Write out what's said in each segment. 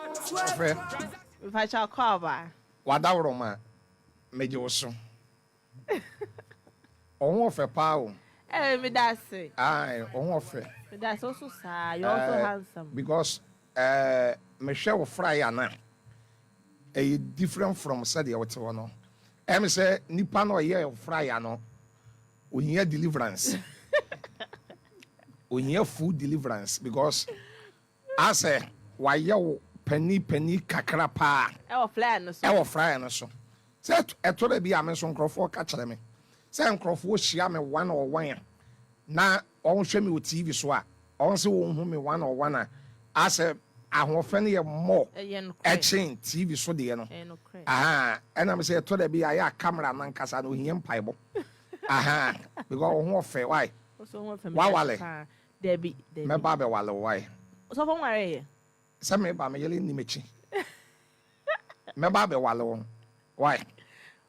Ɔfɛ. Mepakyɛw kɔ aba. W'adaworoma, megye wo so. Wo ho ɔfɛ paa o. Ee, meda ase. Ae, wo ho ɔfɛ. Meda ase, wo so saa, you're also handsome. Because eh, mehwɛ wo fraya no a, ɛyɛ different from sɛdeɛ wote hɔ no. Ɛyɛ me sɛ nipa no a ɔyɛɛ wo fraya no, ohia deliverance. Ohia full deliverance because Asɛ wayɛ wo pani pani kakra paa. Ɛwɔ flyer no so. Ɛwɔ flyer no so. Sɛ ɛtɔ da bi a me nso nkorɔfoɔ ka kyerɛ me sɛ nkorɔfoɔ hyia me one on one a na wɔn hwɛ me wɔ TV so a wɔn se wɔn hu me one on one a asɛ ahoɔfɛ no yɛ more ɛkyen TV so deɛ no. Ahaa ɛna me sɛ ɛtɔ da bi a yɛ a camera no ankasa no ohia mpaebɔ. Ahaa because wo ho ɔfɛ why? Wawale. Dabi, dabi. Mɛba abɛwale wo wai. Ɔsɔfo nwaree yɛ. Sɛ meba me yere nni m'akyi. Mɛba abɛwale wo wai.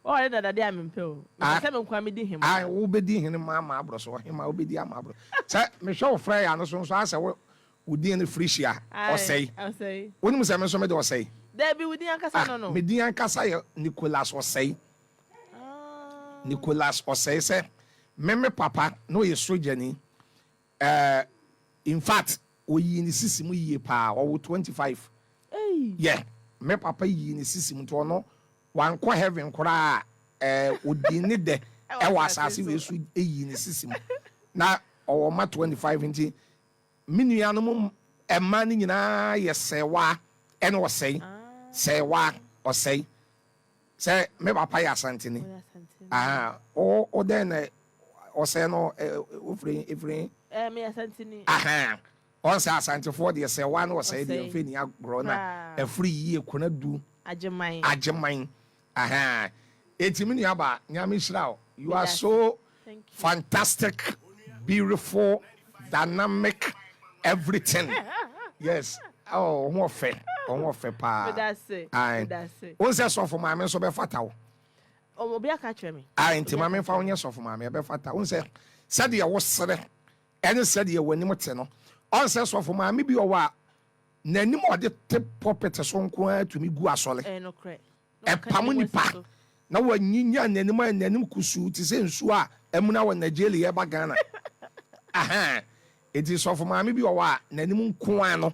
Waware dada deɛ a mempɛ o. Mepɛ sɛ me nkoa medi hemmaa. Ae, wobɛdi hene ma ama aborɔ so, ɔhemmaa wobɛdi ama aborɔ. Sɛ mehwɛ wo frɛ yɛ ano so nso ayɛ sɛ wo wo din no Felicia Ɔsɛe. Ɔsɛe. Wonim sɛ me nso mede Ɔsɛe? Dabi, wo din ankasa no no. Me din ankasa yɛ Nicholas Ɔsɛe. Nicholas Ɔsɛe sɛ me me papa na ɔyɛ sogyani. Eh infact oyii ne sisi mu yie paa ɔwo 25 yeah me papa yii ne sisi mu nti ɔno wankɔ heaven koraa eh odii ne dɛ ɛwɔ asase wei so yii ne sisi mu na ɔwɔ mma 25 nti me nuanom mma no nyinaa yɛ sɛɛwaa ɛne ɔsɛe sɛɛwaa ɔsɛe Sɛ me papa yɛ Asanteni. Ahaa, wo wo dɛn na ɔsɛe no wofiri efiri he? Ɛɛ, meyɛ Asanteni. Ahaa, ɔn sɛ Asantefoɔ deɛ sɛ waa ne ɔsɛe deɛ mfɛ ni agorɔ na afiri yie Konadu. Agyeman. Agyeman. Ahaa, enti me nua baa, Nyame nhyira wo. You are so fantastic, beautiful, dynamic, everything. Yes, oh, wo ho ɔfɛ, wo ho ɔfɛ paa. Medase, Ae. medase. Wohu sɛ sɔfo maame nso bɛfata wo. Obi aka kyerɛ me. Ae, nti ma memfa wo nyɛ sɔfo maame, ɛbɛfata. Wohu sɛ sɛdeɛ wosere ɛne sɛdeɛ w'anim te no, ɔn sɛ sɔfo maame bi wɔ hɔ a, n'anim a ɔde te pulpit so nko ara tumi gu asɔre. Ɛyɛ nokorɛ. Ɛpam nnipa na wɔanyinyan n'anim ayɛ n'anim kusuu te sɛ nsuo a amuna wɔ Nigeria reba Ghana. Ahaa. Enti sɔfo maame bi wɔ hɔ a n'anim nko ara no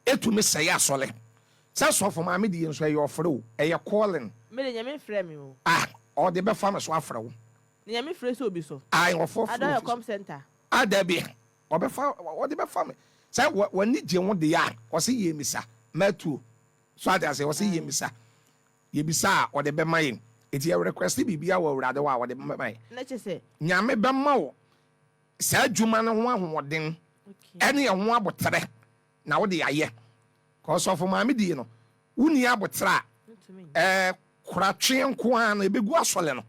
tumi sɛe asɔre. Sɛ sɔfo maame deɛ nso ɛyɛ ɔfrɛ o, ɛyɛ calling. Me de Nyame mfrɛ me o. Ah, ɔde bɛfa me so afrɛ wo. Na Nyame frɛ sɛ obi so. Ae, ɔfɔ frɛ Ada ɔyɛ ofi so. com center. Ah, dabi, ɔbɛfa, ɔde bɛfa me. Sɛ w'ani gye ho deɛ a, ɔse yɛ misa, mɛtuo. So ate aseɛ? Ɔse yɛmmisa. Yɛbisa a, ɔde bɛma yɛn. Enti yɛ request biribiara wɔ Awurade hɔ a, ɔde bɛma yɛn. Na kyerɛ sɛ. Nyame bɛma wo saa adwuma no ho ahoɔden ɛne ɛho aboterɛ na wode ayɛ. Cause sɔfo maame die no, wonni aboterɛ a, ɛɛ koratweɛ nko ara no ɛbɛgu asɔre no.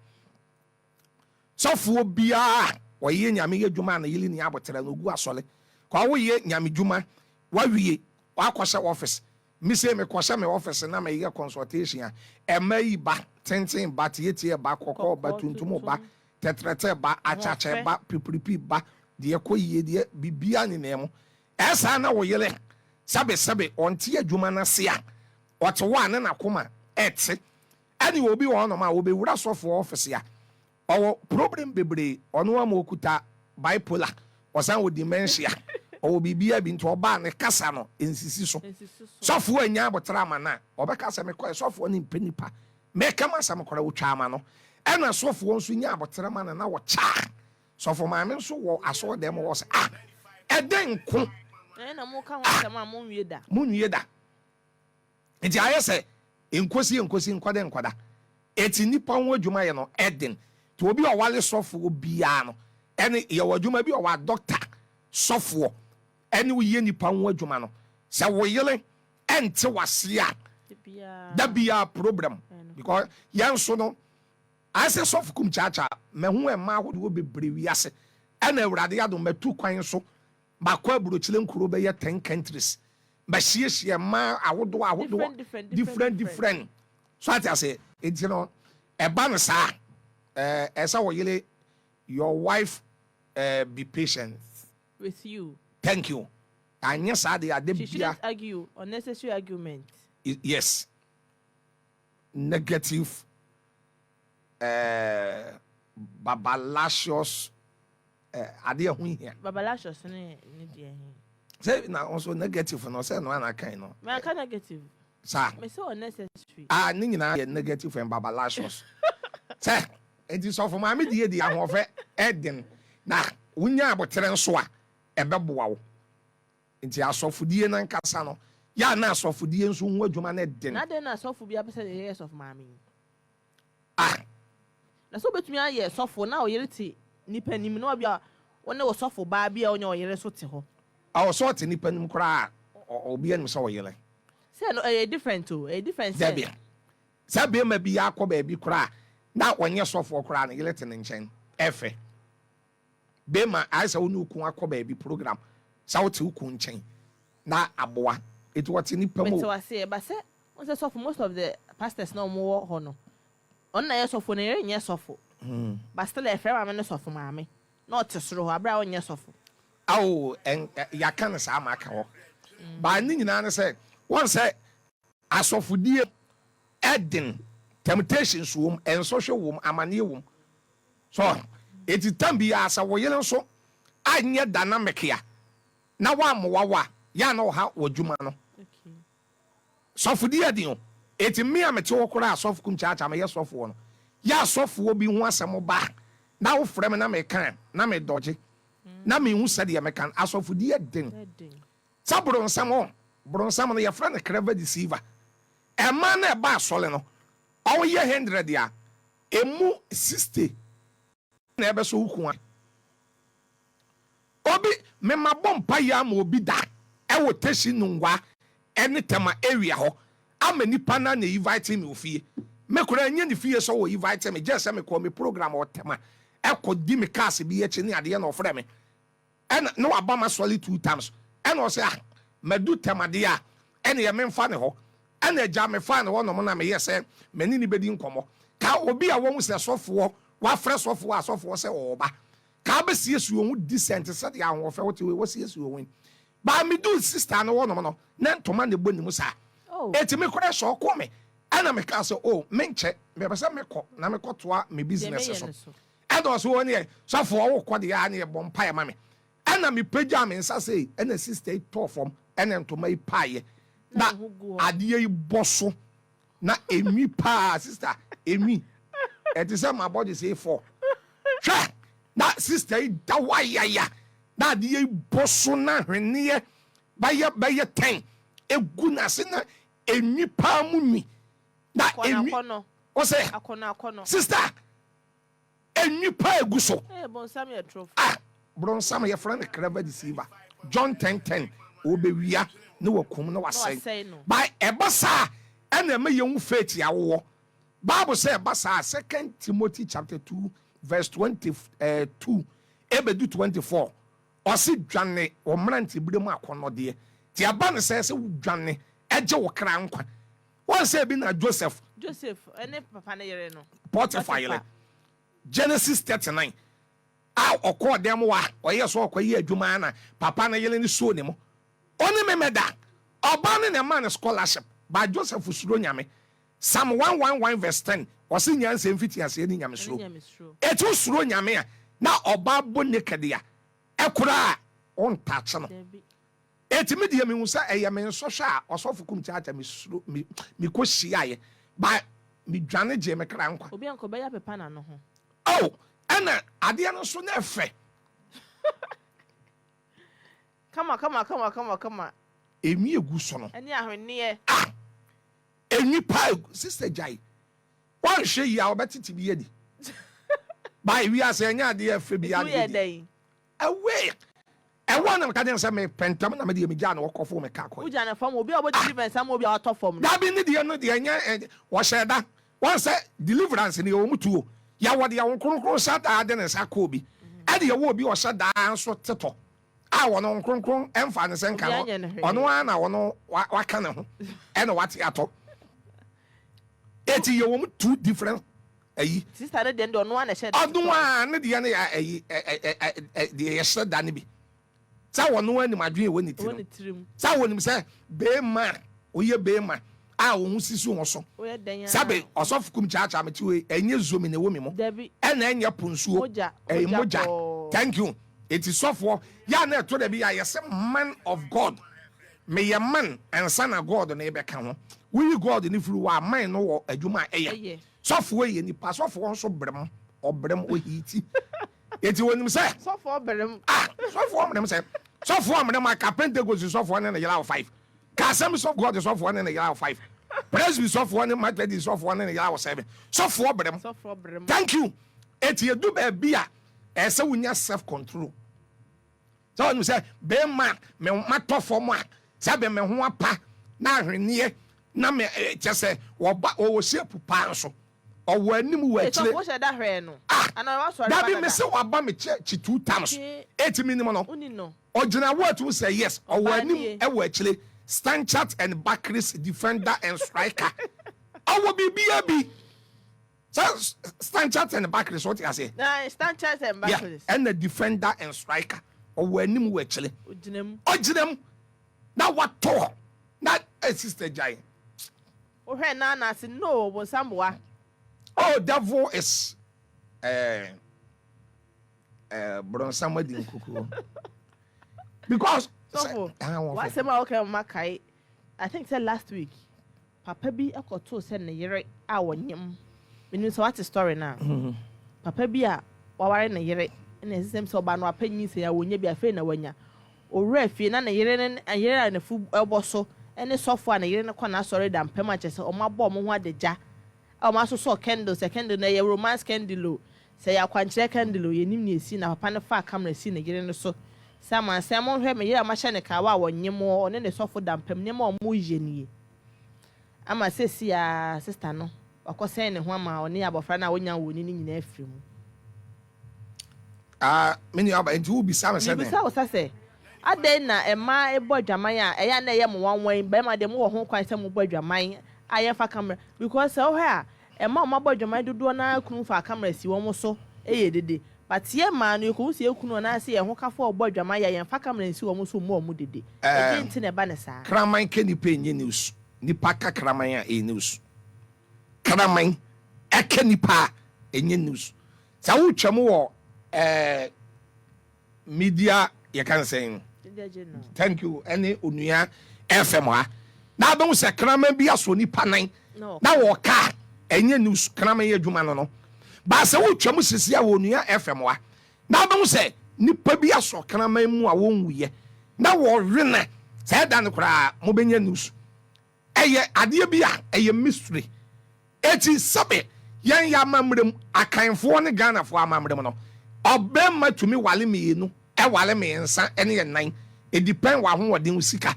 Sɔfoɔ biara a ɔyɛ Nyame yɛ dwuma a ne yere nni aboterɛ no, ɔgu asɔre. Cause woyɛ Nyame dwuma, wawie, wakɔhyɛ office, Me sei me kɔhyɛ me office na me yɛ consultation a, ɛma yi ba, tenten ba, tietie ba, kɔkɔɔ ba, tuntum ba, tɛtrɛtɛ ba, akyakyɛ ba, pipiripi ba, deɛ ɛkɔ yie, deɛ biribiara nyinaa mu. Ɛsaa na wo yere sɛbe sɛbe ɔnte adwuma no ase a, ɔte hɔ a ne n'akoma ɛte. Ɛne obi wɔ hɔnom a ɔbɛwura sɔfoɔ office a, Ɔwɔ problem bebree, ɔno ara mu ɔkuta bipolar, ɔsan wɔ dementia, ɔwɔ biribiara bi nti ɔba a ne kasa no nsisi so. Sɔfoɔ annya aboterɛ ama no a, ɔbɛka sɛ mekɔɛ sɔfoɔ no mpɛ nipa, meka m'asɛm koraa ɔtwa ama no. Ɛna sɔfoɔ nso nya aboterɛ ma no na ɔkyɛ a, sɔfo maame nso wɔ asɔɔdan mu hɔ sɛ ah, ɛdɛn nko? Ɛna moka ho asɛm a monwie da. Monwie da. Nti ayɛ sɛ nkosi nkosi nkɔda nkɔda. Eti nnipa ho adwuma yɛ no ɛden. Nti obi a ɔwale sɔfoɔ biara no ɛne yɛwɔ adwuma bi ɔwɔ a doctor sɔfoɔ ɛne woyɛ nnipa ho adwuma no sɛ wo yere ɛnte wase a da biara problem because yɛn nso no ayɛ sɛ sɔfo kum kyaakyaa mahu mmaa ahodoɔ bebree wiase ɛna Awurade adom matu kwan nso Makɔ aburokyire nkuro bɛyɛ ten countries mahyiahyia mmaa ahodoɔ ahodoɔ different different so ate aseɛ nti no ɛba no saa ɛɛ ɛsɛ wo yere your wife ɛɛ be patient with you. Thank you anyɛ saa deɛ ade She bia. shouldn't argue unnecessary argument. Yes, negative eh, babalicious eh, adeɛ ho hia. Babalicious ne ne deɛ he? Sɛ na nso negative no sɛ no ana kan no. Mɛka negative. Saa. Mɛ sɛ unnecessary. Ah, ne nyinaa yɛ negative and babalicious. Sɛ nti sɔfo maame die di ahoɔfɛ ɛden na wonya abotere nso a ɛbɛboa wo. Nti asɔfodie no ankasa no, yɛ a na asɔfodie nso ho adwuma no den. Na adɛn na sɔfo bi apɛ sɛ yɛyɛ sɔfo maame yi? Ah! Na sɛ wobɛtumi ayɛ sɔfo na ɔyere te nipa nim na ɔbi a wo ne wo sɔfo baa bi a ɔnyɛ ɔyere nso te hɔ. Ɔwɔ sɛ ɔte nipa nim koraa a, obi anim sɛ ɔyere. Sɛ no ɛyɛ different o, ɛyɛ different sɛ. Dabi. Sɛ bɛrima bi akɔ baabi koraa na ɔnyɛ sɔfoɔ koraa ne yere te ne nkyɛn, ɛfɛ. Bema, ayɛ sɛ wo ne wo kun akɔ baabi program, sɛ wote wo kun nkyɛn na aboa. Enti wɔte nnipa mu Mete o. wo aseɛ, but sɛ wohu sɛ sɔfo most of the pastors na wɔn wɔ hɔ no, ɔno na ɛyɛ sɔfo, ne yere nyɛ sɔfo, but still yɛfrɛ maame no sɔfo maame, na ɔte soro hɔ aberɛ a ɔnyɛ sɔfo. Ao, ɛn, yɛaka no saa ma aka hɔ. But ne nyinaa ne sɛ, woahu sɛ asɔfodie ɛden, temptations wom, nsɔhwɛ wom, amaneɛ wom. So enti tam biara sɛ wo yere nso anyɛ dynamic a na wammoa wo a, yɛ a na ɔha w'adwuma no. Sɔfodi yɛ den o. Enti me a mete hɔ koraa a sɔfo kum kyaakyaa meyɛ sɔfoɔ no, yɛ a sɔfoɔ bi ho asɛm ba a na wofrɛ me na meka a, na medɔgye na menhu sɛdeɛ mɛka no. Asɔfodi yɛ den. Sɛ bronsam o, bronsam no yɛfrɛ no clever deceiver. Ɛmaa no a ɛba asɔre no, ɔyɛ hundred a, Emu 60 na ɛbɛsɔ wo kun ase. Obi, me mabɔ mpaeɛ ama obi da ɛwɔ Teshie Nungua ɛne Tema area hɔ ama nipa no na invite me wɔ fie. Me koraa ɛnyɛ ne fie sɛ ɔ invite me, gyɛsɛ me kɔɔ me program wɔ Tema ɛkɔ di me cars bi akyi ne adeɛ na ɔfrɛ me. Ɛna na waba m'asɔre two times ɛna ɔsɛ ah madu tɛm adeɛ a ɛneɛ menfa ne hɔ ɛna agya mefaa ne hɔ nom na meyɛ sɛ mene ne bɛdi nkɔmmɔ ka obi a wahu sɛ sɔfoɔ wafrɛ sɔfoɔ a sɔfoɔ sɛ ɔɔba ka abɛsiesie wo ho decent sɛdeɛ ahoɔfɛ wote wei wasiesie wo ho yi baa meduu sister no hɔ nom no na ntoma na ɛbɔ ne mu saa eti me koraa sɛ ɔkɔ me ɛna mekaa sɛ oh menkyɛ mepɛ sɛ mekɔ na mekɔtoa me business so Ɛna ɔse wɔn yɛ sɔfo ɔwo kɔ deɛ a ne yɛ bɔ mpaeɛ ma me ɛna me pagyaa me nsa sei ɛna sister yi tɔɔ fam ɛna ntoma yi paeɛ na adeɛ yi bɔ so na enwi paa sister enwi ɛte sɛ ma bɔgye sei fɔ hwɛ na sister yi da wayaya na adeɛ yi bɔ so na hweneɛ bɛyɛ bɛyɛ tɛn egu n'ase na enwi paa mu nwi na enwi ɔsɛ sister. Nnipa egu so. Ee, bonsam yɛ torofo. Ah, bronsam yɛfrɛ no clever deceiver. John 10:10, ɔbɛwia na wakum na wasɛe. By ɛba saa ɛna ɛma yɛhu faith a wowɔ. Bible sɛ ɛba saa Second Timothy chapter 2 verse 22 ɛbɛdu 24 ɔse dwane wɔ mmerantebere mu akɔnnɔdeɛ. Nti ɛba no sɛ sɛ wodwane ɛgye wo kra nkwa. Wɔn sɛ ebi na Joseph. Joseph ne papa ne yere no. Potiphar yere. Genesis 39 a ɔkɔɔ dɛm wa ɔyɛ sɛ ɔkɔyɛ adwuma na papa ne yere no suo ne mu. Ɔne me mɛda. Ɔbaa no na ɛmaa no scholarship. But Joseph suro Nyame. Psalm 111 verse 10 ɔse nyansa mfitiaseɛ ne nyamesuro. Eti wosuro Nyame a na ɔbaa bɔ naked a ɛkoraa ɔntaakye no. Enti me deɛ mehu sɛ ɛyɛ me nsɔhwɛ a ɔsɔfo kum kyaakya me suro me me kɔ hyiaeɛ but me dwane gyee me kra nkwa. Obi anka ɔbɛyɛ apepa n'ano ho. Oh ɛna adeɛ no nso na ɛfɛ. Kama kama kama kama kama. Enwi egu so no. Ɛne ahweneɛ. Ah enwi paa egu sister gyae wanhwɛ yie a ɔbɛtete bi adi by wiase ɛnyɛ adeɛ ɛfɛ bi adeɛ di. Away! Ɛwɔ na meka kyerɛ no sɛ mepɛ ntɛm na medeɛ megyaa no ɔkɔfoo me car kɔe. Wogyaa no fam? Obi a ɔbɔ deliverance ama obi a watɔ fam no. Dabi ne deɛ no deɛ ɛnyɛ wɔhyɛɛ da. Wɔn sɛ deliverance no yɛwɔ mu tuo. Yɛwɔ deɛ Honhom Kronkron hyɛ daa de ne nsa kɔ obi. Ɛna yɛwɔ obi a ɔhyɛ daa nso tetɔ a ɔno Honhom Kronkron mfa ne nsa nka no ɔno ara na ɔno waka ne ho ɛna wate atɔ. Eti yɛwɔ mu two different ayi. Sister ne deɛ no deɛ ɔno ara na ɛhyɛ da. Ɔno ara ne deɛ no yɛ ayi deɛ yɛhyɛ da no bi. Sɛ ɔno ara nim adwene ɛwɔ ne tirim. Sɛ ɔnim sɛ beema ɔyɛ beema. a wo ho sisi wo so. Woyɛ dɛn ara. Sɛbe ɔsɔfo kum kyaakyaa me ti wei, ɛnyɛ zomi na ɛwɔ me mu. Dabi. Ɛna ɛnyɛ po nsuo. Mogya, Ɛyɛ mogya mogya. pɔɔ. Thank you. Eti sɔfoɔ, yɛ a na ɛtɔ da bi a yɛse man of God. Meyɛ man ansa na God no rebɛka ho. Woyi God no firi hɔ a, man no wɔ adwuma a ɛyɛ. Ɛyɛ. Sɔfoɔ yɛ nipa, sɔfoɔ nso brem, ɔbrem, ɔhiiti. Eti wɔnim sɛ. Sɔfoɔ brem. Ah, sɔfoɔ mmerem sɛ. Sɔfoɔ mmerem aka Pentecost sɔfoɔ ne ne yere awo five. Ka Assemblies of God sɔfoɔ ne ne yere awo five. Presby sɔfoɔ ne Methodist sɔfoɔ ne ne yere awo seven. Sɔfoɔ brem. Sɔfoɔ brem. Thank you. Eti edu baabi a ɛsɛ wonya self control. Sɛ wɔnim sɛ bɛrima me matɔ fam a sɛ bɛ me ho apa na ahweneɛ na me kyɛ sɛ wɔba wɔwɔ shape paa nso. Ɔwɔ anim wɔ Hey, akyire. sɔfo wohyɛ da hwɛɛ no? Ah! Anaa wasɔre ba Dabi dada? me se waba me church two times. Okay. Eti me nim no. Woni no? Ɔgyina hɔ atum sɛ yes. Ɔwɔ Ɔbaa anim nie. ɛwɔ akyire. Stanchart and Barclays defender and striker. Ɔwɔ biribiara bi. Sɛ Stanchart and Barclays wote aseɛ? Na Stanchart and Yeah, Barclays. ɛna defender and striker. Ɔwɔ anim wɔ akyire. Ɔgyina mu. Ɔgyina mu. Na watɔ hɔ. Na eh, sister gyae. Wohwɛ naa na ase no ɔbonsam boa. Oh, devil is eh, eh, bronsam adi nkukuo. Because Sɔfo, ah, wɔn fɛ. w'asɛm a woka ma kae, I think sɛ last week, papa bi kɔtoo sɛ ne yere a wɔnyem. Menim sɛ wate story no a. Papa bi a waware ne yere na ɛsɛ sɛ ɔbaa no wapɛ nyinsɛn a wɔnya bi afei na wanya. Owura fie na ne yere ne yere a n'afu bɔ so ne sɔfo a ne yere no kɔ n'asɔre da mpam a kyerɛ sɛ wɔn abɔ wɔn ho adagya a wɔn asosɔ candle sɛ candle no ɛyɛ romance candle o sɛ ɛyɛ akwankyerɛ candle o yɛnim nea esi na papa no faa camera sii ne yere no so sɛ amansan monhwɛ me yere a mahyɛ no kawa a wɔnyem o ɔne ne sɔfo da mpam nneɛma a wɔyɛ nie ama seesei a sister no wakɔsɛn ne ho ama ɔne abɔfra no a wɔnya wɔn ni no nyinaa afiri mu. Ah, me nua ba, nti wobisa me sɛ dɛn? Mebisa wo sa sɛ, adɛn na mmaa bɔ adwaman a ɛyɛ a na ɛyɛ mo nwanwa yi, barima deɛ mowɔ ho kwan sɛ mobɔ adwaman a yɛmfa camera, because sɛ wohwɛ a mmaa a wɔabɔ adwaman dodoɔ no ara kunu fa camera si wɔn so yɛ dede, but yɛn mmaa no yɛkɔhu sɛ yɛn kunu anaasɛ yɛn hokafo a ɔbɔ adwaman yɛ a yɛmfa camera nsi wɔn so mmɔ wɔn dede, ɛdeɛn nti na ɛba no saa? Kraman ka nipa ɛnyɛ news, nipa ka kraman a ɛyɛ news. Kraman ɛka nipa a ɛnyɛ news. Sɛ wotwam wɔ ɛɛ media yɛka no sɛn thank you ɛne onua fm ha na abɛhu sɛ kraman bi asɔ nipa nan na wɔka a ɛnyɛ news kraman yɛ adwuma no no baasɛ wotwam sisi a wɔ onua fm ha na abɛhu sɛ nipa bi asɔ kraman mu a wɔnwuyɛ na wɔwe na sɛ ɛda no koraa mobɛnya news. Ɛyɛ adeɛ bi a ɛyɛ mystery. Eti sɛbe yɛn yɛ amammerɛ mu, Akanfoɔ ne Ghanafoɔ amammerɛ mu no, ɔbarima tumi wale mmienu, wale mmiɛnsa ne nnan. It depend w'ahoɔden, wo sika.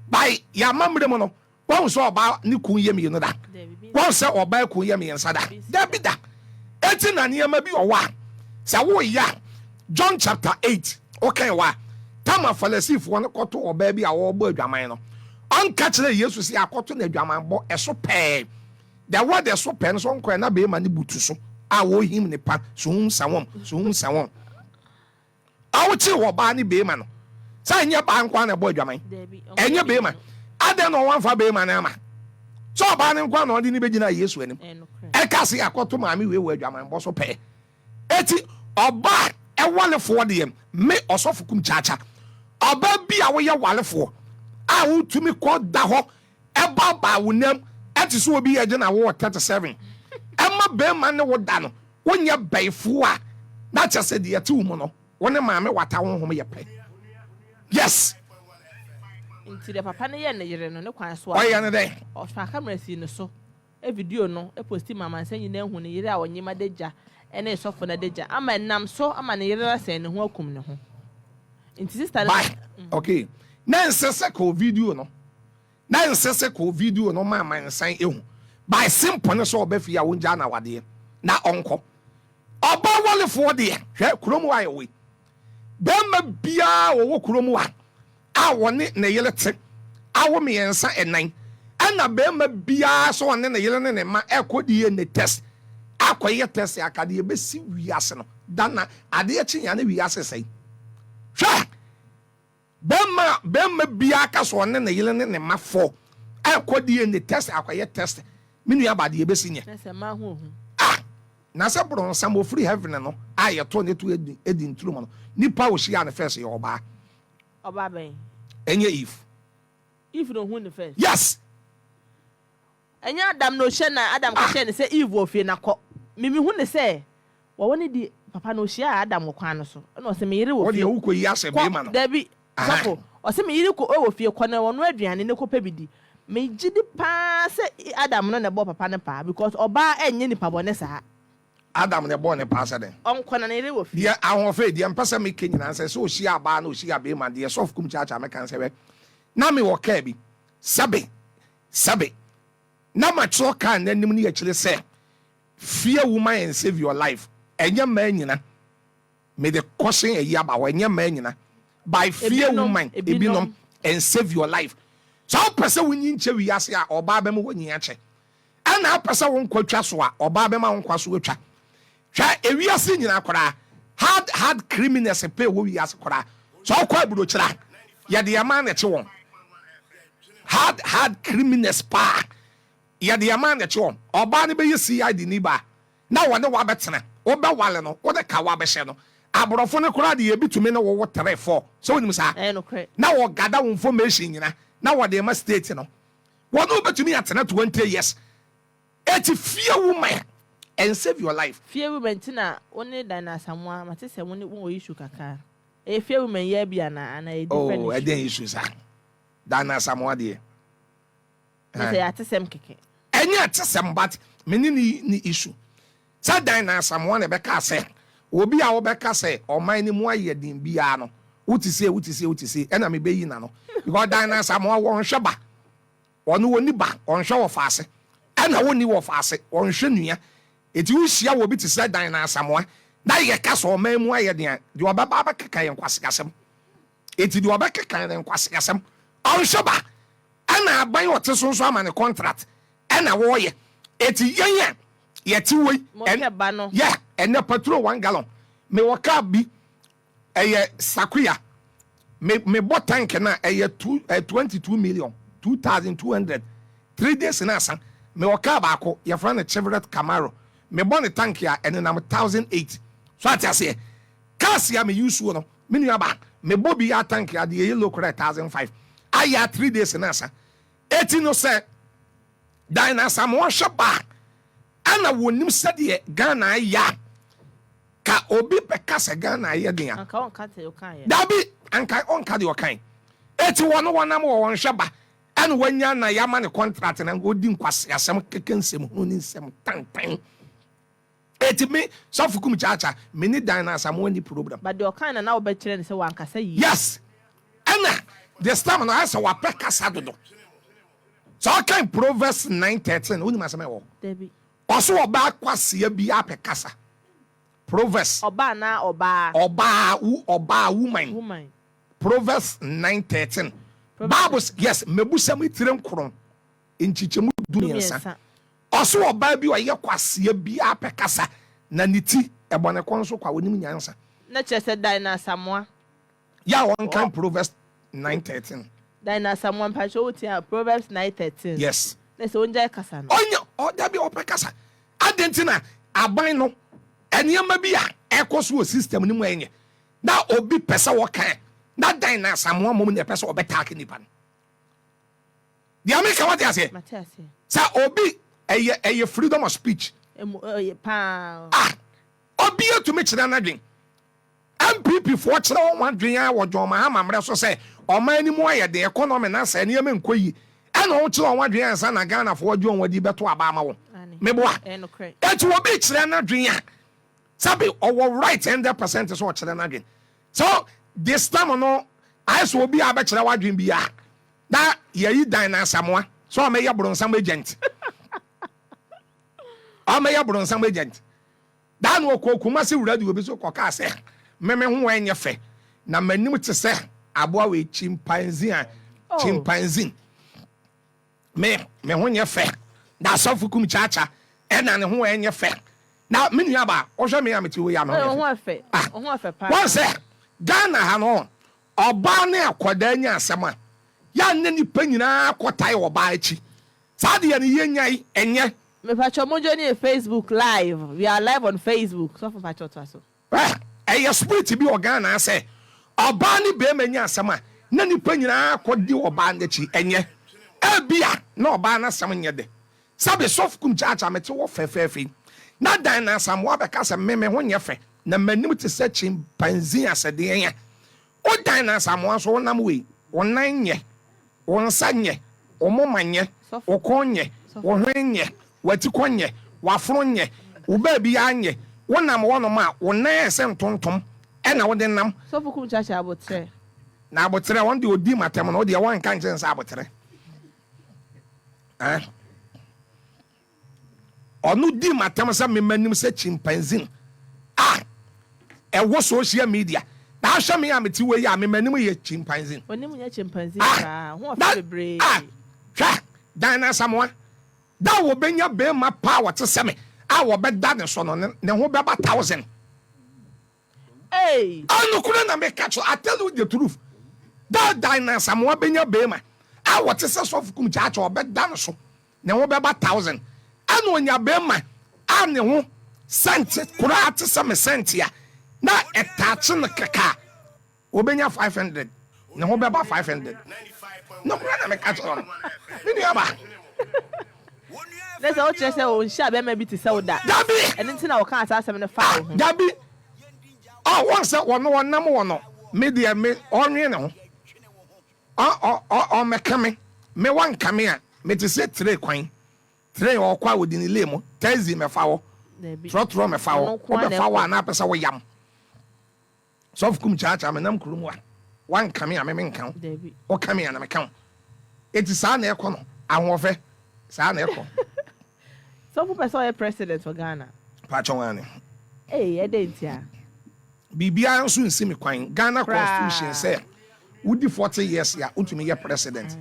By yɛn amammerɛ mu no, wahu sɛ ɔbaa ne kun yɛ mmienu da? Wahu sɛ ɔbaa kun yɛ mmiɛnsa da? Dabi da. Eti na nneɛma bi wɔ hɔ a, sɛ woyɛ a, John chapter 8, wokan hɔ a, tam a Farisifoɔ no kɔto ɔbaa bi a ɔrebɔ adwaman no, Ɔnka kyerɛɛ Yesu sɛ akɔto no adwamanbɔ ɛso pɛɛ. The word ɛso pɛɛ no sɛ ɔnkɔɛ na beema no butu so a ɔrehim ne pa suhum sawɔm suhum sawɔm. Ɔwokyee wɔ ɔbaa ne beema no sɛ ɛnyɛ baa nkoa na ɛbɔ adwaman ɛnyɛ beema. Adɛn na ɔwamfa beema no ama sɛ ɔbaa no nkoa na ɔde no bɛgyina Yesu anim ɛka sɛ akɔto maame wei wɔ adwamanbɔ so pɛɛ. Eti ɔbaa ɛwalefoɔ deɛ me ɔsɔfo kum kyaakya. Ɔbaa bi a woyɛ walefoɔ a wotumi kɔ da hɔ ɛbaabaa wo nam ɛte sɛ obi yɛ gyina wowɔ 37 ɛma bɛrima ne wo da no wonyɛ bɛyifoɔ a na kyɛ sɛ deɛ ɛte wo mu no wo ne maame wata honhom yɛ pɛ. Yes. Nti deɛ papa no yɛ ne yere no ne kwan so a. Ɔyɛ no dɛn? Ɔfaa camera sii ne so. Video no posti ma amansan nyinaa hu ne yere a ɔnyem adagya ne sɔfo no adagya ama ɛnam so ama ne yere no asɛn ne ho akum ne ho. Nti sister no. Bye. Okay. Na ɛnsɛ sɛ kɔɔ video no. Na ɛnsɛ sɛ kɔɔ video no ma amansan ehu. By simple ne sɛ ɔba fie a ɔngyaa no awadeɛ na ɔnkɔ. Ɔba walefoɔ deɛ hwɛ kurom hɔ a yɛwɔ yi. Bɛrima biara ɔwɔ kurom hɔ a a ɔne ne yere te awo mmiɛnsa nnan, ɛna barima biara sɛ ɔne ne yere ne ne mma ɛkɔ DNA test akɔyɛ test aka deɛ ɛbɛsi wiase no da na adeɛ kye ya ne wiase sɛe. Hwɛ! Barima barima biara ka sɛ ɔne ne yere ne ne mma fɔ. Ɛkɔ DNA test akɔyɛ test. Me nua ba deɛ ebesi nyɛ. Na sɛ mmaa ho ohu. Ah! Na sɛ bronsam ofiri heaven no a yɛtoo ne to Eden Eden turo mu no, nipa a ohyiaa no first yɛ ɔbaa. Ɔbaa bɛn? Ɛnyɛ Eve. Eve na ohuu no first? Yes! Ɛnyɛ Adam na ohyia na Adam ka kyerɛɛ no sɛ Eve wɔ fie na kɔ. Me mehu no sɛ wɔwɔ no di papa no ohyiaa Adam wɔ kwan no so ɛna ɔse me yere wɔ Wo fie deɛ wokɔ yi asɛ kɔ bema no. dabi Aha. sɔfo ɔse me yere kɔ wɔ fie kɔ na ɔnoa aduane na kɔpɛ bi di. Me gye di paa sɛ Adam no na ɛbɔɔ papa no paa because ɔbaa ɛnyɛ nipa bɔne saa. Adam na ɛbɔɔ no paa sɛ dɛn? Ɔnkɔ na ne yere wɔ fie. Deɛ ahoɔfɛ deɛ mpɛ sɛ meka nyinaa nsɛ sɛ ɔhyia abaa na ɔhyia bema deɛ sɔfo kum kyaakyaa mɛka nsɛ hwɛ na mewɔ kaa bi sɛbe Sɛbe, na matwerɛ kaa n'anim ne akyire sɛ, Fear woman and save your life. Ɛnyɛ mmaa nyina. Mede caution ayi aba hɔ, ɛnyɛ mmaa nyina. By fear woman, ebinom, and save your life. Sɛ wopɛ sɛ wonyin kyɛ wiase a, ɔbaa bɛma wanyin akyɛ. Ɛna wopɛ sɛ wo nkwa twa so a, ɔbaa bɛma wo nkwa so atwa. Hwɛ, ewiase nyinaa koraa, hard hard criminals pɛ wɔ wiase koraa. Sɛ wokɔ aburokyire a, yɛde yɛn mmaa na ɛkye wɔn. Hard hard criminals paa, yɛde yɛn mmaa na ɛkye wɔn. Ɔbaa no bɛyɛ CID ni baa, na wɔne wo abɛtena, wobɛwale no, wode kawa bɛhyɛ no. Aborɔfo no koraa deɛ ebi tumi ne wo wo three, four, sɛ wonim saa? Ɛyɛ nokorɛ. Na wɔgada wo information nyina na wɔde rema state no. Wɔne wo bɛtumi atena 20 years. Eti fear woman and save your life. Fear woman nti na wo ne Dinah Asamoah mate sɛ mo ne mo wɔ issue kakra. Ɛyɛ fear woman yi ara bi anaa anaa ɛyɛ different Oh issue? ɛdeɛn issue saa? Dinah Asamoah deɛ. Na sɛ ɛyɛ atesɛm kɛkɛ. Ɛnyɛ atesɛm but me ne no nni issue. Sɛ Dinah Asamoah na ɛbɛkaa sɛ obi a wobɛka sɛ ɔman no mu ayɛ den biara no wote sei wote sei wote sei ɛna mebɛyi n'ano because Dinah Asamoah wɔnhwɛ ba. Ɔno ɔnni ba, ɔnhwɛ wɔfaase, ɛna ɔnni wɔfaase, ɔnhwɛ nua. Enti wohyia wɔ bi te sɛ Dan na Asamoah, na yɛka sɛ ɔman mu ayɛ den a, deɛ ɔbɛba abɛkeka yɛ nkwaseasɛm. Enti deɛ ɔbɛkeka yɛ nkwaseasɛm. Ɔnhwɛ ba, ɛna aban a ɔte so nso ama no contract, ɛna wɔreyɛ. Enti yɛn a yɛte hɔ yi, Monhwɛ ba no. Yeah, ɛnnɛ patrol one gallon, mewɔ car bi, Ɛyɛ sakuya. Me me bɔ tank na ɛyɛ two eh, 22 million 2200 3 days na asa. Me wɔ car baako yɛfrɛ no Chevrolet Camaro. Me bɔ ne tank a ɛnenam 1008. So ate aseɛ? Cars a me use no me nua ba me bɔ bi a tank a deɛ ɛyɛ low koraa 1005. Ayɛ a 3 days na asa. Eti no sɛ Dan Asamoah hwɛ ba a ɛna wɔnim sɛdeɛ Ghana ayɛ a Ka obi bɛka sɛ Ghana ayɛ den a. Anka ɔnka deɛ ɔkaeɛ. Dabi, anka ɔnka deɛ ɔkae. Eti wɔn wɔnam wɔ wɔn hwɛ ba ɛna wanya na yama ne contract na ɔdi nkwaseasɛm keke nsɛm hunu ne nsɛm tantan. Eti me sɔfo kum kyaakya me ne Dan na Asamoah ni problem. But deɛ ɔkae na na wobɛkyerɛ no sɛ wankasa yie. Yes, ɛna this time no ayɛ sɛ wapɛ kasa dodo. Sɛ ɔkan Proverbs 9:13 wonim asɛm a ɛwɔ hɔ? Dabi. Ɔso ɔbaa kwasea bi apɛ kasa. Proverbs. Ɔba anaa ɔbaa? Ɔbaa, wo, ɔbaa, woman. Woman. Proverbs 9:13. Proverbs. Bible se, yes, Mmebusɛm etire nkron, nkyekyɛmu du mmiɛnsa. 13. Ɔso ɔbaa bi a ɔyɛ kwasea bi apɛ kasa, na ne ti, ɛbɔ ne kɔn so kwa, onim nyansa. Na kyerɛ sɛ Dinah Asamoah. Yɛ a wɔnkan Proverbs 9:13. Dinah Asamoah mpakyɛw wo tie a Proverbs 9:13. Yes. Na sɛ ongyae kasa no. Ɔnyɛ ɔ dabi ɔpɛ kasa. Adɛn nti na aban no nneɛma bi a ɛkɔ so wɔ system no mu a ɛnyɛ na obi pɛ sɛ ɔka a na Dinah Asamoah mmom na ɛpɛ sɛ ɔbɛtaake nipa no. Deɛ meka wate aseɛ? Mate aseɛ. Sɛ obi ɛyɛ ɛyɛ freedom of speech. Emu ɛyɛ paa. Ah obi atumi kyerɛ n'adwen. NPP foɔ kyerɛ wɔn adwene ara wɔ John Mahama mmerɛ so sɛ ɔman no mu ayɛ den, economy no asɛe, nneɛma nkɔ yie. Ɛna wɔn kyerɛ wɔn adwene ansa na Ghana foɔ agye wɔn adi bɛto aba ama wɔn. Meboa? Enti obi kyerɛ n'adwene a, sɛbe ɔwɔ right 100% sɛ ɔkyerɛ n'adwene. So this time no, ayɛ sɛ obi a bɛkyerɛ w'adwene biara na yɛyi Dan na Asamoah sɛ ɔmɛyɛ bronsam agent. Ɔmɛyɛ bronsam agent. Da no ɔkɔɔ Kumasi radio bi so kɔkaa sɛ, Me me ho nyɛ fɛ, na m'anim te sɛ aboa wei, chimpanzee a, Oh. chimpanzee. Me, me ho nyɛ fɛ, na asɔfo kum kyaakya, ɛna ne ho nyɛ fɛ. Na me nua baa, wohwɛ me a mete hɔ yi a me ho Ɛ, nyɛ wo ho fɛ. ɛfɛ. Ah, Wo ho ɛfɛ paa. wɔn sɛ Ghana ha no, ɔbaa ne akwadaa nya asɛm a, Yɛ a na nnipa nyinaa kɔtae ɔbaa akyi. Saa deɛ no yɛnyae, ɛnyɛ. Mepakyɛw mo join yɛ Facebook live we are live on Facebook sɔfo mpakyɛw toa so. Hwɛ ɛyɛ spirit bi wɔ Ghana ha sɛ ɔbaa ne barima nya asɛm a na nnipa nyinaa kɔ di ɔbaa no akyi ɛnyɛ ebia na ɔbaa no asɛm nyɛ dɛ sɛbe sɔfo kum kyaakyaa mete hɔ fɛfɛɛfɛ yi na Dan na Asamoah bɛka sɛ me me ho nyɛ fɛ na m'anim te sɛ chimpanzee asɛdeɛn a Wo dan na Asamoah nso wonam wei, wo nan nyɛ, wo nsa nyɛ, wo moma nyɛ, wo kɔn nyɛ, wo hwene nyɛ, w'atikɔ nyɛ, w'afono nyɛ, wo baabiara nyɛ, wonam hɔnom a wo nan ayɛ sɛ ntontom ɛna wode nam. Sɔfo kum kyakya aboterɛ. Na aboterɛ ɔno deɛ ɔdi m'atɛm no wo deɛ woanka nkyerɛ no sɛ aboterɛ eh. Ɔno dii m'atɛm sɛ me m'anim sɛ chimpanzee a ɛwɔ social media. Na ahwɛ me a mete wei yi a me m'anim yɛ chimpanzee. W'anim nyɛ chimpanzee koraa, ho ɔfɛ bebree. Ah, hwɛ, Diana Asamoah, da a wɔbɛnya barima pa a ɔte sɛ me a wɔbɛda ne so no, ne ho bɛba thousand. Ei! Ah, nokorɛ na meka kyerɛ, I tell you the truth. Da a Diana Asamoah bɛnya barima a ɔte sɛ Sɔfo Kum Kyaakyaa, ɔbɛda ne so. Ne ho bɛba thousand. Ɛna onya bɛɛma a ne ho sɛnte koraa te sɛ me sɛnte a na ɛtaakye no kɛkɛ a, obenya 500. Ne ho bɛba 500. Nokorɛ na meka kyerɛ wo no, me nua baa. Na sɛ wokyerɛ sɛ onhyiaa bɛɛma bi te sɛ wo da. Dabi! Ɛno nti na ɔkaa saa asɛm no faa wo ho. Dabi! Ɔ, woahu sɛ ɔno ɔnam wɔ no, me deɛ me, ɔnwene ne ho. Ɔ ɔ ɔ ɔmmɛka me. Me wanka me a, mete sɛ train kwan. Train ɔɔkɔ a ɔdi ne lane mu. Taxi mmɛfa hɔ. Dabi. Trɔtrɔ mmɛfa hɔ. Ɔno nko ara na Wobɛfa hɔ ɛkɔ. a na apɛ sɛ woyam. Sɔfo kum kyaakyaa menam kuro mu a, wanka me a me menka wo. Dabi. Woka me a na meka wo. Enti saa na ɛkɔ no. Ahoɔfɛ, saa na ɛkɔ. Sɔfo pɛ sɛ ɔyɛ president wɔ Ghana. Pakyɛw aane. Ei ɛdɛn ntia? Biribiara nso nsi me kwan. Ghana constitution Koraa. sɛ wodi 40 years a wotumi yɛ president.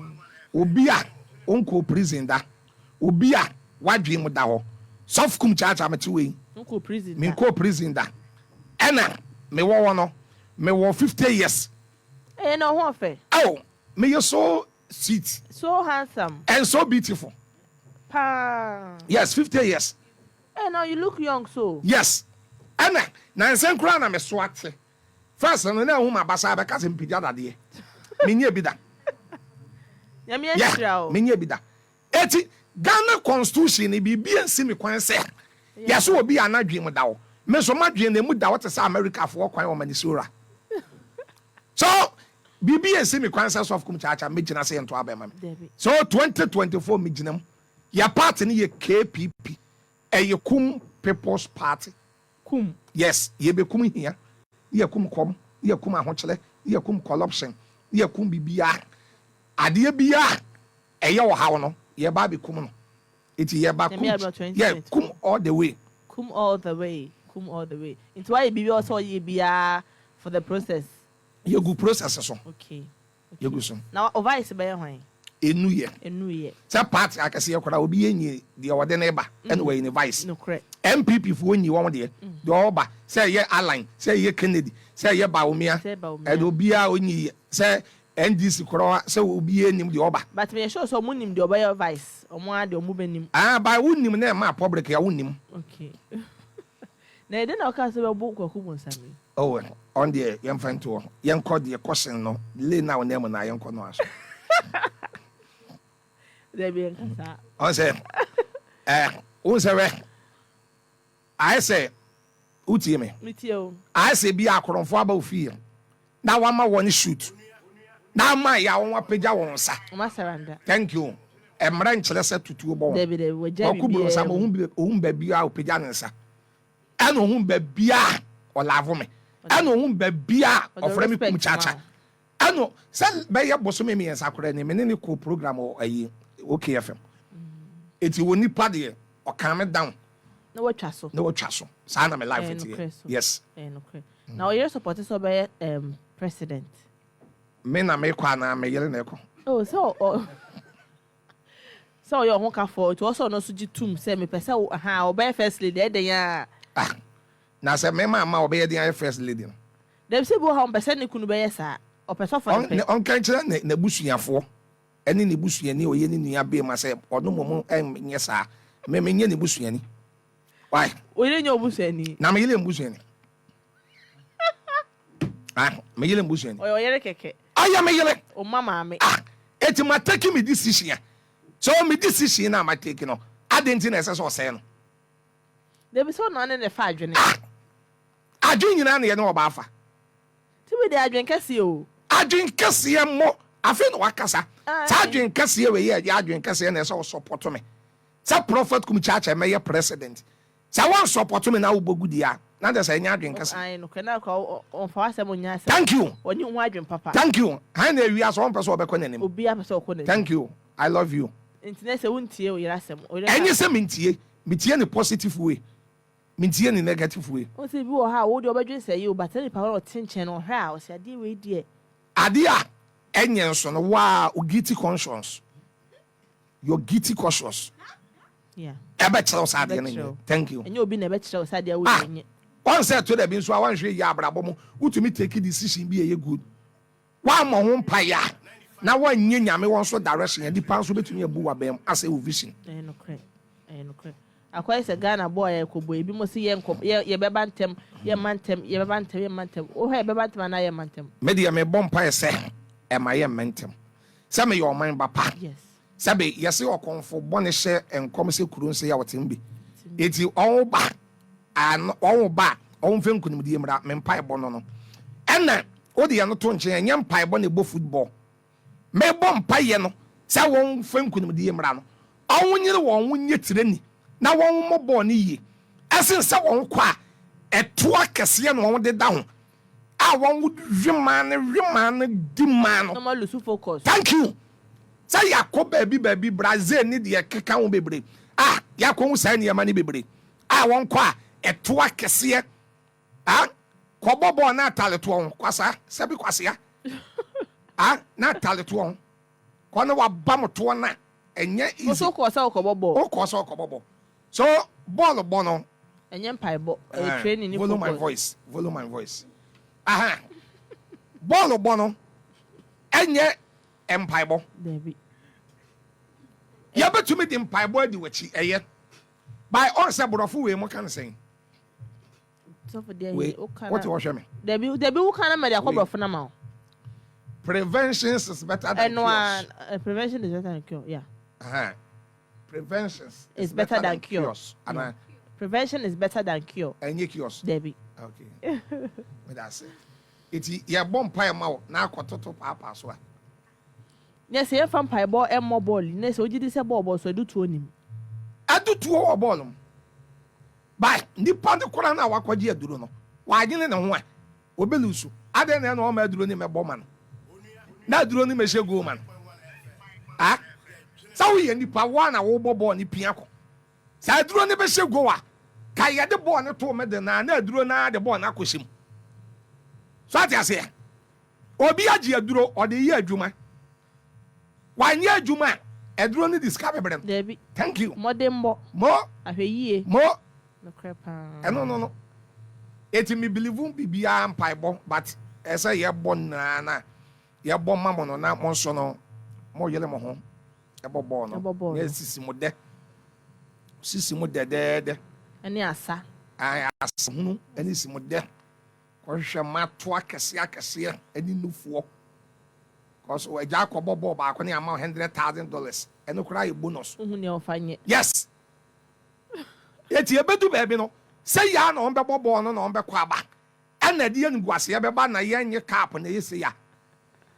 Obi a onkɔɔ prison da, obi a w'adwene mu da hɔ. Sɔfo kum kyaakyaa mete wei. Wonkɔɔ prison da. Menkɔɔ prison da. Ɛna mewɔ hɔ no mewɔ 50 years. Ei ɛna wo ho ɔfɛ. Oh meyɛ so sweet. So handsome. And so beautiful. Paa. Yes, 50 years. Hey, now you look young so. Yes. Ɛna nansa koraa na me so ate. First no na ehu m'abasa bɛka sɛ mpagya dadeɛ. Menyɛ bi da. Nyame ahyira o. Yeah, menyɛ bi da. Eti Ghana constitution ni biribi ansi me kwan sɛ yɛsɛ obi a n'adwene mu da hɔ. Me nso m'adwene na emu da hɔ te sɛ Americafoɔ kwan wɔ Minnesota. So biribi ansi me kwan sɛ sɔfo kum kyaakyaa mɛgyina sɛ yɛnto aba mma me. So 2024 megyina mu. Yɛ party no yɛ KPP. Ɛyɛ Kum People's Party. Kum. Yes, yɛbɛkum hia, ne yɛkum kɔm, ne yɛkum ahokyerɛ, ne yɛkum corruption, ne yɛkum biribiara. Adeɛ biara a ɛyɛ ɔhaw no, yɛba abɛkum no. Nti yɛba kum, yeah, kum all the way. Kum all the way, kum all the way. Nti wayɛ biribi a ɔsɛ ɔyɛ biara for the process. Yɛgu process so. Okay. Yɛgu so. Na wo vice bɛyɛ hwan? Enu yɛ. Enu yɛ. Sɛ party akɛseɛ koraa obi yɛ nyi deɛ ɔde ne ba ɛna wayi ne vice. Nokorɛ. NPP foɔ nyi wɔn deɛ deɛ ɔba sɛ ɛyɛ Allan sɛ ɛyɛ Kennedy sɛ ɛyɛ Bawumia Sɛ Bawumia. ɛna obiara onyi yɛ sɛ NDC koraa sɛ obiara nim deɛ ɔba. But meyɛ sure sɛ ɔmo nim deɛ ɔbɛyɛ vice ɔmo ara deɛ ɔmo bɛnim. Ah but wo nim na ɛmaa public a wo nim. Okay. Na ɛdɛn na ɔkaa sɛ bɛbo Kwaku Bonsam yi? Oh ɔno deɛ yɛmfa nto hɔ. Yɛnkɔ deɛ kɔsen no lane a ɔnam mu no a yɛnkɔ no aso. Dabi ɛnka saa. Ɔn sɛ eh wohu sɛ wɛ ayɛ sɛ wotie me? Metie o. Ayɛ sɛ bi a akorɔmfoɔ aba wo fie na wama wɔn shoot na ama yɛ a wɔn apagya wɔn nsa. Wɔn asaranda. Thank you. Mmara nkyerɛ sɛ tutuo bɔ wɔn. Dabi dabi wɔgya Kwaku biribiara Bronsam mu. ohun baabi a ɔpagya ne nsa. Ɛna ohun baabi a ɔlavo me. Ɛna ohun baabi a Ɔde ɔfrɛ me kum respect ma kyakya. wo. Ɛna sɛ bɛyɛ bosome mmiɛnsa koraa ni me ne ne kɔɔ program wɔ ayi OKFM. Eti wɔ nipa deɛ ɔkaa me down. Na watwa so. Na watwa so. Saa na me life Ɛyɛ teɛ. nokorɛ so. Yes. Ɛyɛ nokorɛ. Na ɔyere support sɛ ɔbɛyɛ um, president. Me na mekɔ anaa me yere na ɛkɔ? Oh, sɛ ɔ ɔ sɛ ɔyɛ ɔho kafoɔ nti ɔsɛ ɔno nso gye tum sɛ mepɛ sɛ wo ha ɔbɛyɛ first lady ɛdɛn a. Ah, na sɛ me maa ma ɔbɛyɛ den ayɛ first lady no. Dabi sɛ bi wɔ ha ɔmpɛ sɛ ne kunu bɛyɛ saa ɔpɛ sɛ ɔfa ne pɛ. Ɔnka nkyerɛ n'abusuafoɔ. Ɛne ne busuani a ɔyɛ ne nua bema sɛ ɔno mmom nyɛ saa. Me menyɛ ne busuani. Why? Wo yere nyɛ wo busuani. Na me yere yɛ me busuani. Ah, me yere mbusuani. Ɔyɛ ɔyere kɛkɛ. Ɔyɛ me yere. Ɔma maame. Ah, eti ma take me decision a. So me decision na ma take no, adɛn nti na ɛsɛ sɛ ɔsɛe no? Dabi sɛ ɔno ne ne fa adwene. Ah, adwene nyinaa na yɛne ɔbaa fa. Ti bi de adwene kɛseɛ o. Adwene kɛseɛ mmɔ, afei na wakasa. Saa adwene kɛseɛ wei yɛ adwene kɛseɛ na ɛsɛ ɔsɔpɔto me. Sɛ Prophet Kum Kyakyɛ mɛyɛ president. Sɛ wo ansɔpɔto me na wo bɔ gu deɛ a, na kyerɛ sɛ ɛnyɛ adwen kɛse. Ae nokorɛ na nka ɔmfa w'asɛm nyɛ asɛm. Thank you. Ɔnni ho adwen papa. Thank you. Hann na wiase ɔmpɛ sɛ ɔbɛkɔ n'anim. Obiara pɛ sɛ ɔkɔ n'anim. Thank you. I love you. Nti nɛ sɛ wontie wo yere asɛm. Wo yere Ɛnyɛ sɛ mentie. Metie no positive way. Mentie no negative way. Wohu sɛ ebi wɔ hɔ a wo deɛ ɔbɛdwen sɛ ɛyɛ o but saa nipa korɔ no ɔte nkyɛn no ɔhwɛ a ɔse adeɛ wei deɛ. Adeɛ a ɛnyɛ nso no wo ara wo guilty conscience. Your guilty conscience. Ɛbɛkyerɛ wo sɛ adeɛ no nyɛ. Thank you. Ɛnyɛ obi na ɛbɛkyerɛ wo sɛ adeɛ a woyɛ nyɛ. Wɔn sɛ ɛto da bi nso a wɔnhwɛ yie abrabɔ mu wotumi take decision bi a ɛyɛ good. Woammɔ ho mpaeɛ a na woanyɛ Nyame wɔn so direction a nipa nso bɛtumi abu w'abam asɛe wo vision. Ɛyɛ nokorɛ. Ɛyɛ nokorɛ. Akɔyɛ sɛ Ghana bɔɔl a yɛkɔbɔ yi, ebinom se yɛnkɔ, yɛ, yɛbɛba ntɛm, yɛmma ntɛm, yɛbɛba ntɛm, yɛmma ntɛm. Wohwɛ a yɛbɛba ntɛm anaa yɛmma ntɛm? Me deɛ mebɔ mpaeɛ sɛ ɛma yɛmma ntɛm. Sɛ meyɛ ɔman ba pa. Sɛbe yɛse ɔkɔmfo bɔne hyɛ nkɔm sɛ kuro nse a ɔtem bi. Enti ɔwo ba a ɔwo ba a ɔwo mfɛ nkunimdie mmra, me mpaebɔ no no. Ɛna wode ɛno to nkyɛn, ɛnyɛ mpaebɔ na ɛbɔ football. Mebɔ mpaeɛ no sɛ wɔn mfɛ nkunimdie mmra no, ɔwo nyere wɔn ho nyɛ tirani na wɔn mmɔ bɔɔl no yie ɛsen sɛ wɔn kɔ a ɛtoɔ akɛseɛ na wɔn deda ho a wɔn we maa no we maa no di maa no. Na wɔn alusu focus. Thank you. Sɛ yɛakɔ baabi baabi Brazil ne deɛ ɛkeka ho bebree a yɛakɔ hu saa nneɛma no bebree a wɔn kɔ a ɛtoɔ akɛseɛ a kɔbɔ bɔɔl na atale toɔ ho kwasa sɛbi kwasea a na atale toɔ ho kɔ na waba mo toɔ na ɛnyɛ easy. Nso kɔɔ sɛ ɔkɔbɔ bɔɔl. Wokɔɔ sɛ ɔkɔbɔ bɔɔl. So bɔɔl bɔ no. Ɛnyɛ mpaebɔ, ɛyɛ training ne focus. Volume my voice, volume my voice. Aha. Bɔɔl bɔ no ɛnyɛ mpaebɔ. Dabi. Yɛbɛtumi de mpaebɔ adi w'akyi, ɛyɛ. By ɔn sɛ borɔfo wei mo ka no sɛn? Sɔfo deɛ Wei, he, woka wote na. hɔ hwɛ me. Dabi, dabi woka na mɛde akɔ Wei. borɔfo no ama wo. Prevention is better than Ɛno cures. a, prevention is better than cure, yeah. Aha. Prevention is Is better better than than cure. cures. Yeah. Ana Prevention is better than cure. ɛnyɛ cures. Dabi. Okay. Meda ase. Eti yɛbɔ mpaeɛ ma wo na akɔtoto paapaa so a. Nyɛ sɛ yɛmfa mpaebɔ mmɔ bɔɔl yi, na sɛ wogye di sɛ bɔɔl bɔ so adutoɔ nim. Adutoɔ wɔ bɔɔl mu. But nipa no koraa no a wakɔgye aduro no, wadwene ne ho a, ɔbɛlusu. Adɛn na ɛna ɔma aduro no mmɛbɔ ma no? Na aduro no mmɛhyɛ goal ma no? Ah? Sɛ woyɛ nipa, wo a na wobɔ bɔɔl no pia kɔ. Sɛ aduro no bɛhyɛ goal a, ka yɛde bɔɔl no too middle no a, na aduro no ara de bɔɔl no akɔhyɛ mu. So ate aseɛ? Obi agye aduro, ɔde yɛ adwuma. Wanyɛ adwuma a, aduro no de sika bɛbrɛ no. Dabi. Thank you. Mmɔdenbɔ. Mo. Ahwɛyie. Mo. Nokorɛ paa. Ɛno no no. Eti me believe biribiara mpaebɔ but ɛsɛ yɛbɔ nyinaa na yɛbɔ ma mo no na mo nso no mo yere mo ho ɛbɔ bɔɔl no. Ɛbɔ bɔɔl Na no. sisi mo dɛ. Sisi mo dɛdɛɛdɛ. Ɛne asa. Ae, asa hunu ɛne si mo dɛ. Kɔhwehwɛ mmato akɛseɛ akɛseɛ ɛne nufoɔ. Cause agya akɔbɔ bɔɔl baako ne ama $100,000. Ɛno koraa yɛ bonus. Wohu nea ɔfa nyɛ. Yes. Eti ebedu baabi no, sɛ yaa na wɔbɛbɔ bɔɔl no na wɔbɛkɔ aba. Ɛna ɛde animguaseɛ bɛba na yɛnyɛ cup na ɛyɛ sei a.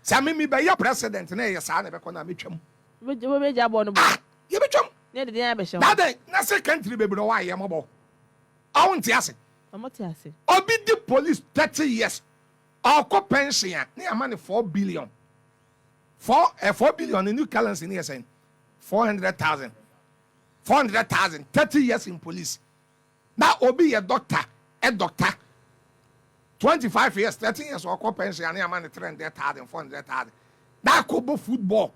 Sɛ me mebɛyɛ president na ɛyɛ saa na ɛbɛkɔ no a, mɛtwam. Wobɛgya bɔɔl no bɔ? Ah, yɛbɛtwam. Ne yɛde deɛn abɛhyɛ hɔ? Na adɛn na sɛ country bebree wɔ hɔ a yɛmmɔbɔ? Ɔwo nte ase? Ɔmo te ase. Obi di police 30 years, ɔkɔ pension a, ne yɛama no 4 billion. Four, eh, 4 billion no new currency no yɛ sɛn? 400,000. 400,000, 30 years in police. Na obi yɛ doctor, ɛ doctor, 25 years, 13 years ɔkɔ pension a ne yɛama no 300,000, 400,000. Na akɔbɔ football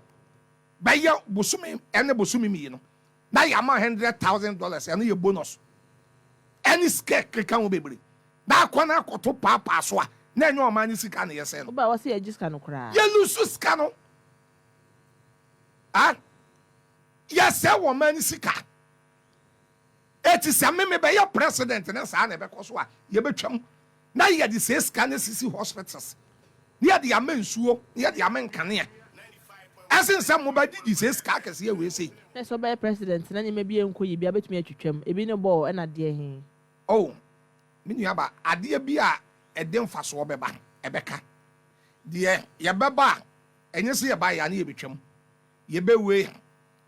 bɛyɛ bosome ɛne bosome mmienu na yɛama $100,000, ɛno yɛ bonus. Ɛne sika keka ho bebree. Na akɔ na akɔto paapaa so a, na ɛnyɛ ɔman ne sika na yɛsɛe no. Woba a wɔse yɛgye sika no koraa. Yɛlusu sika no. Ah, yɛsɛe wɔn man no sika. Eti sɛ me mebɛyɛ president na saa na ɛbɛkɔ so a, yɛbɛtwam na yɛde saa sika no asisi hospitals, na yɛde ama nsuo, na yɛde ama nkanea. Ɛsen sɛ mobɛgyegye saa sika akɛseɛ wei sei. Na sɛ wobɛyɛ president na nneɛma bi nkɔ yie biara bɛtumi atwitwam, ebi ne bɔɔl ɛna deɛ he? Oh, me nuaba, adeɛ bi a ɛde mfasoɔ bɛba, ɛbɛka. Deɛ yɛbɛba a, ɛnyɛ sɛ yɛbaeɛ a na yɛbɛtwam. Yɛbɛwei,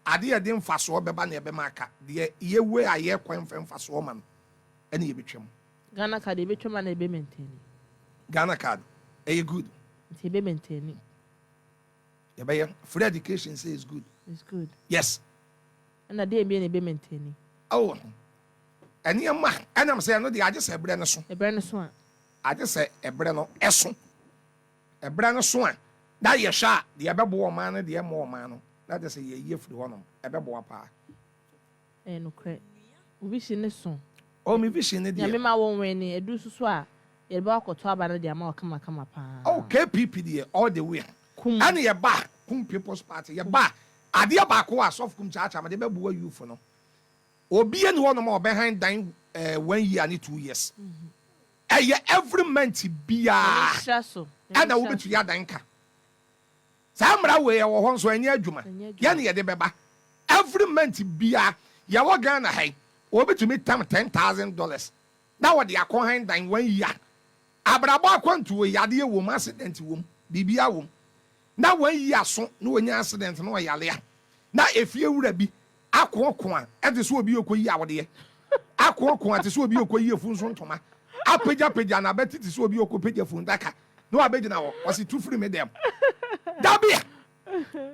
adeɛ a ɛde mfasoɔ bɛba na ɛbɛma aka. Deɛ yɛwei a yɛrekɔ mfa mfasoɔ ma no, ɛna yɛbɛtwam. Ghana card yɛbɛtwam anaa yɛbɛ maintain? Ghana card, ɛyɛ good. Nti yɛbɛ maintain? Yɛbɛyɛ. Free education say is good. It's good. Yes. Ɛna deɛ mbie na yɛbɛ maintain? Oh, nneɛma ɛnam sɛ ɛno deɛ agye sɛ ɛberɛ no so. Ɛberɛ no so a. Agye sɛ ɛberɛ no ɛso. Ɛberɛ no so a, na yɛhwɛ a, deɛ ɛbɛboa ɔman no, deɛ ɛmmoa ɔman no, na kyerɛ sɛ yɛyi afiri hɔnom. Ɛbɛboa paa. Ɛyɛ nokorɛ. Wo vision no so. Oh, me vision no deɛ. Nyame ma wo nwene. Ɛduru so so a, yɛde bɛkɔ akɔto aba no de ama wo kamakama paa. Oh, KPP deɛ, all the way. Kum. Ɛne yɛba a, Kum People's Party, yɛba a, adeɛ baako a Asɔfo Kum Kyaakyaa mede bɛboa youth no, obiara nni hɔnom a ɔbɛhan dan eh, 1 year ne 2 years. Ɛyɛ every month biara Nyame nhyira so. ɛna Nyame nhyira wobɛtumi adan ka. Saa mmara wei ɛwɔ hɔ nso ɛnyɛ adwuma. Ɛnyɛ adwuma. Yɛne yɛde bɛba. Every month biara yɛwɔ Ghana ha yi, wɔbɛtumi tam $10,000 na wɔde akɔ han dan 1 year. Abrabɔ akwantuo, yadeɛ wɔ mu, accident wɔ mu, biribiara wɔ mu. Na 1 year so na wɔnya accident na ɔyare a, na efie wura bi akoako a ɛte sɛ obi okɔ yi awodeɛ, akoako a te sɛ obi okɔ yi efu nso ntoma, apagyapagya na abɛte te sɛ obi okɔ pagya fundaka na wabɛgyina hɔ ɔsi tu firi mi dɛm. Dabi,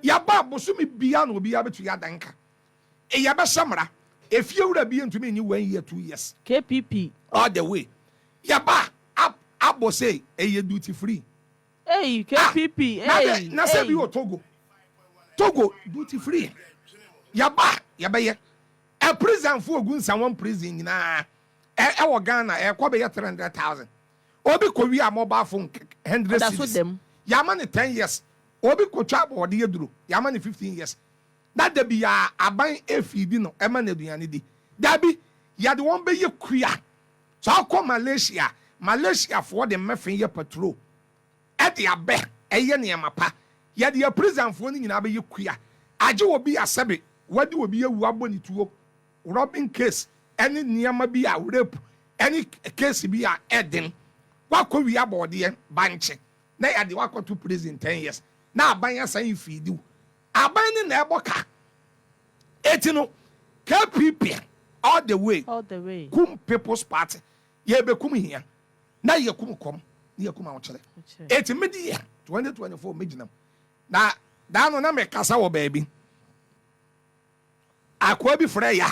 yaba bosome bia na obi abɛtu yɛ adanka. Yɛbɛhyɛ mmara, efie wura bi ntumi nyi 1 year, 2 years. KPP. All the way. Yaba abɔ sɛ ɛyɛ duty free. Hey, KPP. Na Hey. na sɛ bi wɔ Togo, duty free. Yaba yɛbɛyɛ ɛ prison fo ogu Nsawam prison nyinaa ɛwɔ Ghana ɛkɔ bɛyɛ 300,000. Obi kɔ wi a mobile phone 100 Ɔda so cedis dɛm. yàmà ne 10 years. Obi kɔ twa abɔɔde yɛ duro, yàmà ne 15 years. Na dabi yà aban efidi no ɛma na aduane di. Dabi, yɛde wɔn bɛyɛ kuya. Sɛ ɔkɔ Malaysia, Malaysiafoɔ de mmɛfin yɛ petrol, ɛde abɛ ɛyɛ nneɛma pa. Yɛde yɛ prisonfoɔ no nyinaa bɛyɛ kuya, agye obi asɛbe wɔde obi ewu abɔ ne tuo, robbing case ɛne nneɛma bi a rape ɛne case bi a ɛden wakɔ wi abɔɔdeɛ bankye na yɛde wakɔto prison 10 years na aban asan feed wo. Aban ne na ɛbɔ ka. Eti no KPP all the way. All the way. Kum People's Party, yɛbɛkum hia na yɛkum kɔm na yɛkum ahokyerɛ. Ahokyerɛ. Eti mi di yɛ 2024 mi gyina mu na daa no na mekasa wɔ baabi, akoa bi frɛ ya,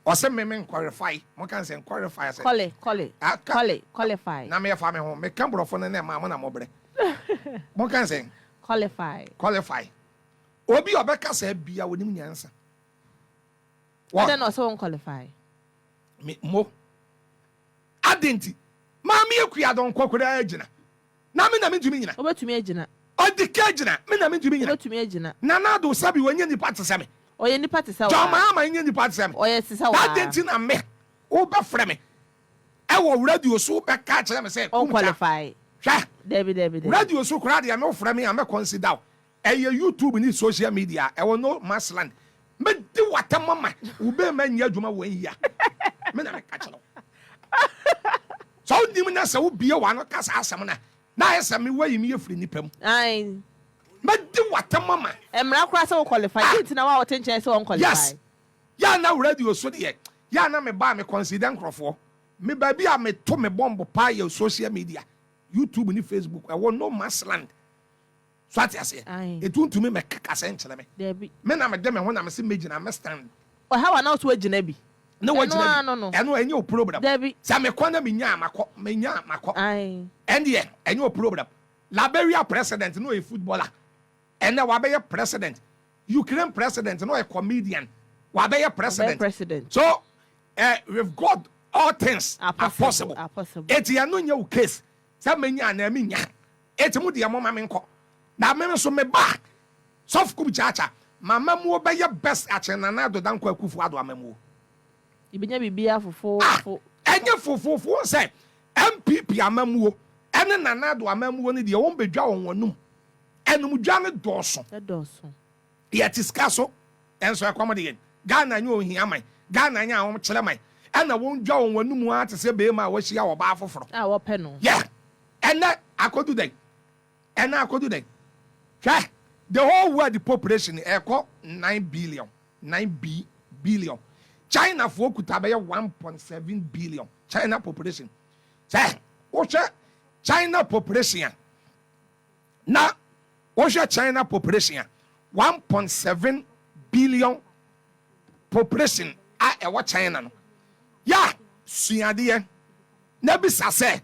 ɔsɛ me nqualify. Mo kan sɛ nqualify sɛ Quali, qualify. Na meyɛfa me ho meka borɔfo no ne ma mo na mɔbrɛ mo kan sɛ Qualify. Qualify. Obi a ɔbɛka sɛ bia onim nyansa. Ɛdɛ na ɔsɛ wɔn qualify. Me mo adi nti maame Akua Dɔnkɔ koraa gyina na me na mentumi nyina. Wobɛtumi agyina. Ɔdi ka gyina, me na mentumi nyina. Wobɛtumi agyina. Nana Addo, sabi wɔnyɛ nipa te sɛ me. Ɔyɛ nipa te sɛ John waa. Mahama nyɛ nipa te sɛ me. Ɔyɛ te sɛ na waa. adi nti na me wobɛfrɛ me ɛwɔ radio so bɛka kyerɛ me sɛ Ɔn kumkya qualify. Hwɛ. Dabi, dabi, dabi. Radio so koraa deɛ me wofrɛ me a mɛ consider wo. Ɛyɛ YouTube ne social media ɛwɔ no mass land, mɛdi watam ama wo bɛɛ ma nyɛ adwuma wɔ nyia me na meka kyerɛ wo sɛ wonim na sɛ wobie w'ano ka saa asɛm no a, na ayɛ sɛ mewɔ yi meyɛ firi nnipa mu. Mɛdi watam ama. Mmara koraa sɛ wo qualify. Ah. Di nti na wa a wɔte nkyɛn sɛ wɔn qualify. Yes, yɛ na radio so deɛ, yɛ na meba a me consider nkurɔfoɔ. Me baabi a meto me bɔmbo paa yɛ social media, YouTube ne Facebook ɛwɔ no mass land so, ate aseɛ? Ɛtu ntumi mɛka kasa nkyerɛ me. Dabi. Me na mede me ho na mese mɛgyina, mɛ stand. Ɔha wa na ɔso agyina bi. Ne Ɛno wagyina ara bi. no. Ɛno ɛnyɛ o problem. Dabi. Sɛ mekɔ na menya a makɔ, menya a makɔ. Ɛndeɛ ɛnyɛ o problem. Liberia president no ɔyɛ footballer, ɛnɛ wabɛyɛ president. Ukraine president no ɔyɛ comedian, wabɛyɛ president. Ɔbɛyɛ president. So with God all things are are possible. Possible. Are possible. Eti ɛno nyɛ wo case sɛ menya anaa menya. Eti mo deɛ moma me nkɔ na me nso me ba Sɔfo Kum Kyaakya. M'amammuo bɛyɛ best akyɛn Nana Addo Dankwa Akufo Addo amammuo. Yɛbɛnya biribiara fofoofo. Ah! Ɛnyɛ fofoofo, wohu sɛ NPP amammuo ɛne Nana Addo amammuo no deɛ wɔn bɛdwa wɔn anum. Anumdwa no dɔɔso. Ɛdɔɔso. Yɛte sika so nso ɛkɔm de yɛn. Ghana nyɛ ohia man. Ghana nyɛ ahokyerɛ man. Ɛna wɔn dwa wɔn anum ara te sɛ beema a wahyia ɔbaa foforɔ. A wɔpɛ no. Yeah! Ɛnɛ akɔdu dɛn? Ɛnɛ akɔdu dɛn? Hwɛ! The whole world population ɛkɔ 9 billion, 9 B billion. China foɔ kuta bɛyɛ 1.7 billion China population. Sɛ wohwɛ China population a, na wohwɛ China population a, 1.7 billion population a ɛwɔ China no, yɛ suadeɛ na bisa sɛ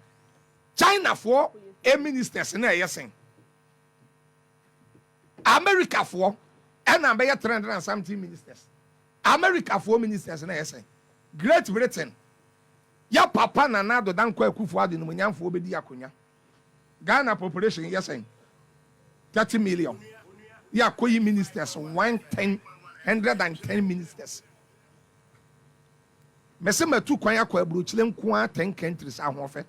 Chinafoɔ e ministers na ɛyɛ sɛn? Americafoɔ ɛna bɛyɛ 300 and something ministers. Americafoɔ ministers na ɛyɛ sɛn? Great Britain, yɛ papa Nana Addo Dankwa Akufo Addo nimonyamfoɔ bɛdi akonnwa, Ghana population yɛ sɛn? 30 million. Yɛ akɔyi ministers 110, 110 ministers. Mɛsɛ matu kwan akɔ aburokyire nko ara 10 countries. Ahoɔfɛ,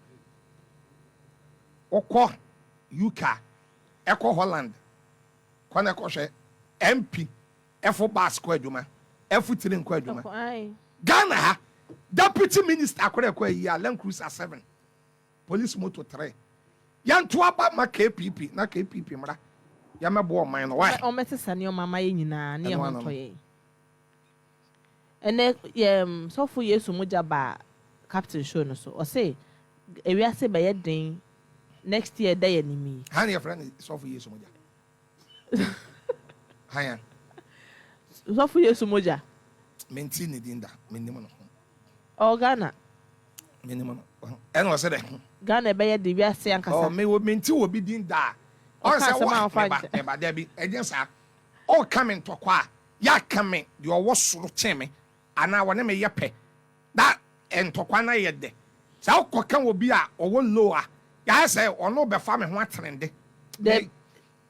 wokɔ UK, ɛkɔ Holland, kɔ na ɛkɔhwɛ MP ɛfo bus kɔ adwuma, ɛfo tiri nkɔ adwuma. Ghana ha, deputy minister akɔrɔ ɛkɔ ayi a, Land Cruiser 7, police motor 3. Yɛnto aba ma KPP na KPP mmra yɛmɛboa ɔman no. Why? Ɔmɛsesa nneɛma ama yɛ nyinaa ne yɛn ho ntɔ yɛn. Ɛnɛ yɛ Sɔfo Yesu Mogya baa Captain Show no so, ɔse ewiase bɛyɛ den next year da yɛ nim yi. Ha ne yɛfrɛ no Sɔfo Yesu Mogya haya? Sɔfo Yesu Mogya. Menti ne din da, menim no. Ɔwɔ Ghana. Menim no. Ɛna ɔsɛ dɛ Ghana ɛbɛyɛ de wiase ankasa. Ɔ me menti wɔ bi din da a ɔn sɛ wɔ meba meba dabi, ɛnyɛ saa. Ɔka me ntɔkwa a, yɛaka me deɛ ɔwɔ soro kyɛn me anaa wɔne me yɛ pɛ na ntɔkwa no ayɛ dɛ. Sɛ wokɔka wɔ bi a ɔwɔ low a, yɛayɛ sɛ ɔno bɛfa me ho atrende.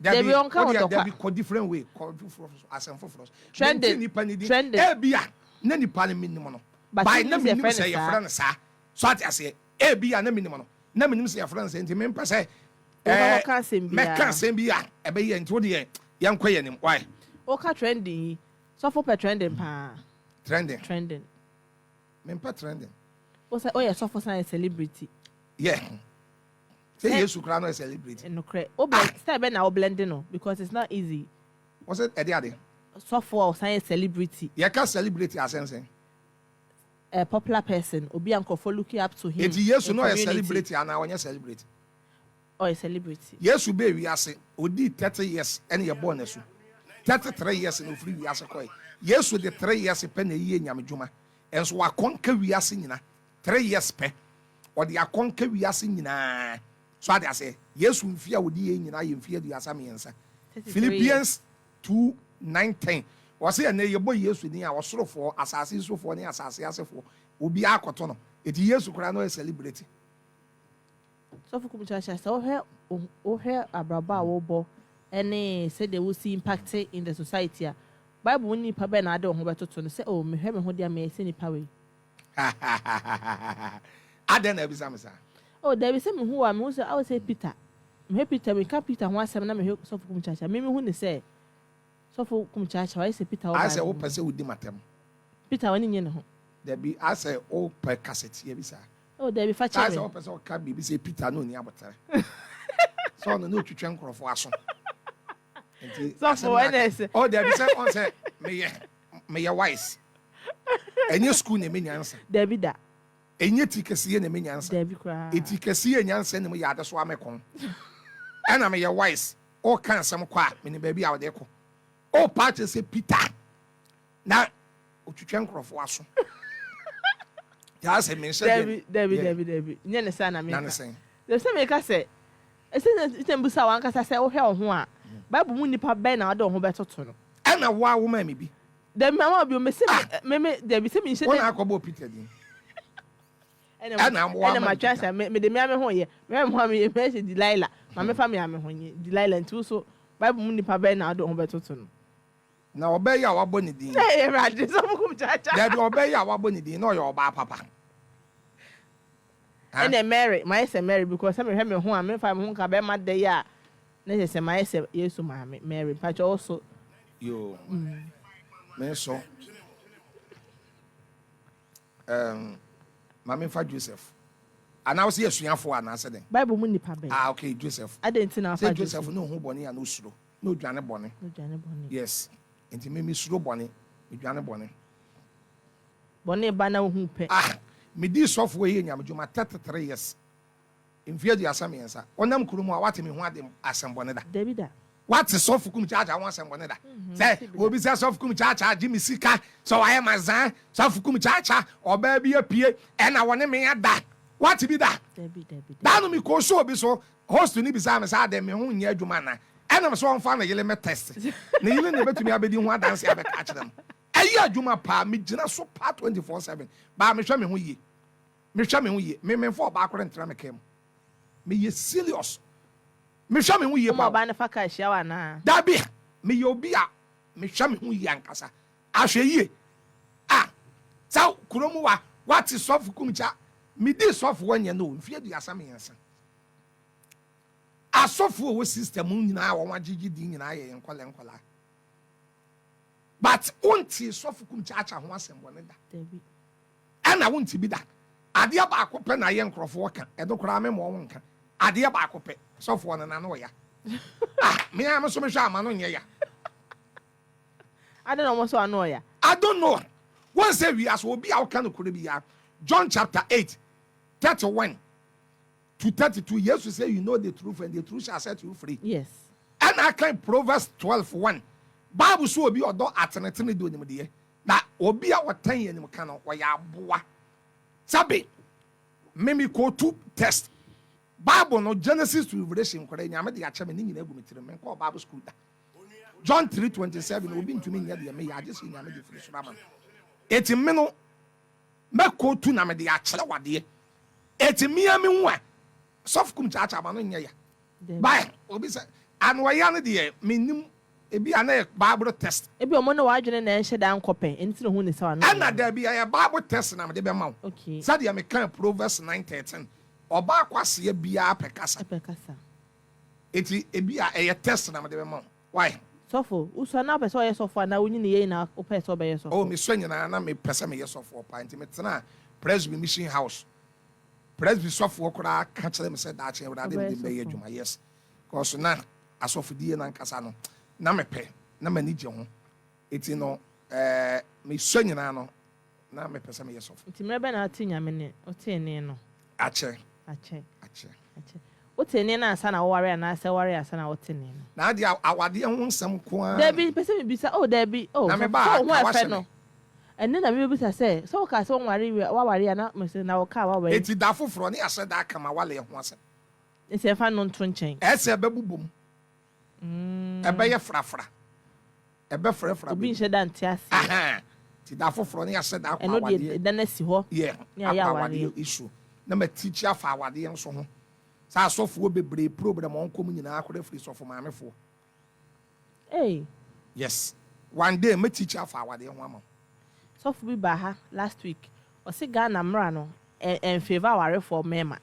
Dabi, ɔnka wo ntɔkwa. Dabi, kɔ different way, kɔ foforɔ so, asɛm foforɔ so. Trending. Nipa ni din. Trending. Ebi a na nipa no minim no by na minim sɛ yɛfrɛ no saa so, ate aseɛ? Ebi a na minim no, na minim sɛ yɛfrɛ no sɛ, nti mempɛ sɛ mɛka asɛm bi a ɛbɛyɛ. Nti wo deɛ, yɛnkɔ yɛn anim, why? Woka trending yi, sɔfo pɛ trending paa. Trending? Trending. Mempɛ trending. Wo sɛ woyɛ sɔfo san yɛ celebrity. Yeah, sɛ Yesu koraa no yɛ celebrity. Nokorɛ. Wo blend style bɛ na wo blend no, because it's not easy. Wɔ sɛ ɛde ade. Sɔfo a ɔsan yɛ celebrity. Yɛka celebrity asɛnsɛn? A popular person, obi a nkurɔfoɔ looking up to him. Eti Yesu no ɔyɛ celebrity anaa ɔnyɛ celebrity? Ɔyɛ celebrity. Yesu bɛɛ wiase, odi 30 years ɛne yɛbɔɔ n'asu. 33 years na ofiri wiase kɔɛ. Yesu de 3 years pɛ na ɛyie Nyame dwuma, ɛnso wakɔnka wiase nyina. 3 years pɛ ɔde akɔnka wiase nyinaa so, ade ase. Yesu mfe a ɔdi yɛn nyinaa yɛ mfe 33. Philippians 2:9-10, wɔsɛ ɛnɛ yɛbɔ Yesu din a, ɔsorofoɔ, asase sofoɔ ne asase asefoɔ, obiara akɔtɔ no. Eti Yesu koraa no ɔyɛ celebrity. Sɔfo Kumchacha, sɛ wohwɛ abrabɔ a wobɔ ɛne sɛdeɛ wosi impact in the society a, Bible mu nipa bɛɛ na ade wo ho bɛtoto no sɛ, "Oh, mehwɛ me ho deɛ, meyɛ sɛ nipa wei"? Adɛn na abisa me saa? Oh, dabi, sɛ mehu a, mehu sɛ awo sɛ Peter, mehwɛ Peter, meka Peter ho asɛm na mehwɛ Sɔfo Kumchacha, me mehu ne sɛ Sɔfo Kumchacha wayɛ sɛ Peter wɔ Ayɛ sɛ wopɛ sɛ wodi matam. Peter wani nye ne ho. Dabi, asɛ wopɛ kasetia bi saa. Oh, dabi, fa kyɛ me. Asɛ wopɛ sɛ woka biribi sɛ Peter no ɔni abotere sɛ ɔno ne ɔtwitwa nkurɔfoɔ aso. Nti sɔfo ɛna ɛsɛ. Oh, dabi, sɛ ɔn sɛ meyɛ wise, ɛnyɛ school na ɛmɛ nyansa. Dabi da. Ɛnyɛ ti kɛseɛ na ɛmɛ nyansa. Dabi koraa. Ɛti kɛseɛ nyansa nim yɛ ade so amɛkɔn. Ɛna meyɛ wise. Ɔka asɛm kɔ a, menim baabi a ɔde kɔ. Ɔpa kyerɛ sɛ Peter na ɔtwitwa nkurɔfoɔ aso yaa sɛ menhyɛ. Dabi, dabi, dabi, dabi, nyɛ ne saa na meka. Dabi, sɛ meka sɛ ɛsɛ sɛ mbusa wankasa sɛ wohwɛ wo ho a, Bible mu nipa bɛn na wode wo ho bɛtoto no? Ɛna wo a woma me bi. Dabi, mama bi o, mese me me dabi, sɛ menhyɛ. Wo na akɔbɔ Peter din. Ɛna ɛna matwa sɛ mede me ame ho yɛ mehwɛ me ho a, meyɛ mɛhyɛ Delilah ma mefa me ame ho nye Delilah. Nti wo so, Bible mu nipa bɛn na wode wo ho bɛtoto no? Na ɔbaa yi a wabɔ ne din. Hey, Awurade, sɔfo kum kyaakyaa. Dabi, ɔbaa yi a wabɔ ne din na ɔyɛ ɔbaa papa. Ɛnna Mary, mayɛ sɛ Mary because sɛ mehwɛ me ho a, memfa me ho nka bɛrima da yi a, na kyerɛ sɛ mayɛ sɛ Yesu maame, Mary. Mpakyɛ wo so. Yoo, me nso. Um, ma memfa Joseph. Anaa wo sɛ yɛ asuafoɔ anaasɛ dɛn? Bible mu nipa bɛn? Ah, okay, Joseph. Adɛn nti na wafa Sɛ Joseph ne ohu bɔne a na osuro. Na odwane bɔne. Na odwane bɔne. Yes. Nti me mesuro bɔne. Medwane bɔne. Bɔne ba na wohu pɛ. Ah! Medii sɔfoɔ yi nyamedwuma 33 years. Mfeɛ 33. Wonam kuro mu a woate me ho ade asɛm bɔne da? Dabi da. Woate sɔfo kum kyaakyaa ho asɛm bɔne da? Sɛ obi sɛ sɔfo kum kyaakyaa gye me sika, sɛ wayɛ mazaa, sɔfo kum kyaakyaa, ɔbaa bi apue ɛna wɔne me ada. Woate bi da? Dabi dabi Da no mekɔɔ show bi so, host no bisaa me sɛ adɛn me ho nyɛ adwuma anaa? Ɛna me sɛ ɔmfa ne yere mɛ test. Ne yere na ɛbɛtumi abɛdi ho adanse abɛka akyerɛ no. Ɛyɛ adwuma paa, megyina so paa 24/7. Baa mehwɛ me ho yie. Mehwɛ me ho yie. Me memfa ɔbaa koro ntra me kaa mu. Meyɛ serious. Mehwɛ me ho yie Woma paa. ɔbaa no fa kaa hyia wo anaa? Dabi, meyɛ obi a mehwɛ me ho yie ankasa. Ahwɛ yie. Ah, sɛ kurom wa, wate sɔfo kumkya. Medii sɔfo hɔ nyɛ no o, mfeɛ 33. Asɔfo a ɛwɔ system mu nyinaa a wɔn agyegye din nyinaa yɛ yɛn nkɔla nkɔla. But wontee sɔfo kumkyaakya ho asɛm bɔne da. Dabi. Ɛna wonte bi da. Adeɛ baako pɛ na ayɛ nkorɔfoɔ ka, ɛno koraa me mmoa wo nka. Adeɛ baako pɛ, sɔfoɔ no n'ano ɔya. Ah, me ara me nso mehwɛ a m'ano nyɛ ya. Adɛn na wɔn nso ano ɔya? I don't know. Wɔn sɛ wiase obi a ɔka nokorɛ biara, John chapter 8, 31 to 32, Yesu sɛ you know the truth and the truth shall set you free. Yes. Ɛna akan Proverbs 12, 1. Bible so obi ɔdɔ atenetene de onimdeɛ. Na obi a ɔtan animka no, ɔyɛ aboa. Sɛbe, me mekɔtu test. Bible no, Genesis to Revelation koraa, Nyame de akyɛ me, ne nyinaa gu me tirim. Menkɔɔ Bible school da. John 3:27, obi ntumi nyɛ deɛ meyɛ, agye sɛ Nyame de firi soro ama no. Enti me no, mɛkɔtu na mede akyerɛ wo adeɛ. Enti me ara mehu a, sɔfo kum kyaakyaa ma no nyɛ ya. By, obi sɛ, ano ɔya no deɛ, mennim. Ebi a na yɛ Bible test. Ebi ɔmo ne w'adwene na ɛnhyɛ da nkɔ pɛ, ɛno nti na ohuu ne sɛ w'ano Ɛna yɛ. dabi, ɛyɛ Bible test na mede bɛma wo. Sɛdeɛ mekaa Proverbs 9:13, ɔbaa kwasea biara pɛ kasa. Ɛpɛ kasa. Enti ebi a ɛyɛ test na mede bɛma wo. Why? Sɔfo, wosua na wopɛ sɛ ɔyɛ sɔfo anaa wonyini yei na wopɛɛ sɛ wobɛyɛ Oh, sɔfo? mesua nyinaa na mepɛ sɛ meyɛ sɔfoɔ paa, nti metenaa Presby Mission House. Presby sɔfoɔ koraa ka kyerɛɛ me sɛ daakye Awurade Wobɛyɛ mede me bɛyɛ sɔfo. adwuma. Yes, cause na asɔfodie no ankasa no, na mepɛ, na m'ani gye ho. Enti no, eh, mesua nyinaa no, na mepɛ sɛ meyɛ sɔfo. Nti mmerɛ bɛn na wotee Nyame nne? Wotee nne no? Akyɛ. Akyɛ. Akyɛ. Akyɛ. Wotee nne no ansa na woware anaasɛ wowaree ansa na wote nne no? Na adeɛ awadeɛ ho nsɛm nko ara. Dabi, mepɛ sɛ mebisa, oh dabi, oh, Na sɛ mebaa sɛ ha, wo ho ka ɛfɛ woahyɛ no, me. ɛno na mebɛbisa sɛ, sɛ wokaa sɛ wonware wie, woaware a na mese na wo kaa woaware. Enti da foforɔ ne yɛahyɛ da aka m'awaleɛ ho asɛm. Nti ɛmfa no nto nkyɛn. Ɛsɛ ɛbɛbobɔ mu. Ɛbɛyɛ frafra. Ɛbɛfrafra Obi baabi. nhyɛ da nte aseɛ. Ahaa. Nti da foforɔ ne yɛahyɛ da akɔ Ɛno deɛ awadeɛ. da no asi hɔ Yeah, ne ayɛ akɔ awareɛ. awadeɛ issue. Na matikyi afa awadeɛ nso ho. Sɛ asɔfoɔ bebree problem a wɔnkɔ mu nyinaa koraa firi sɔfo maamefoɔ. Ei. Yes. One day mɛtikyi afa awadeɛ ho ama wo. Sɔfo bi baa ha last week, ɔse Ghana mmara no ɛnfavour awarefoɔ mmarima.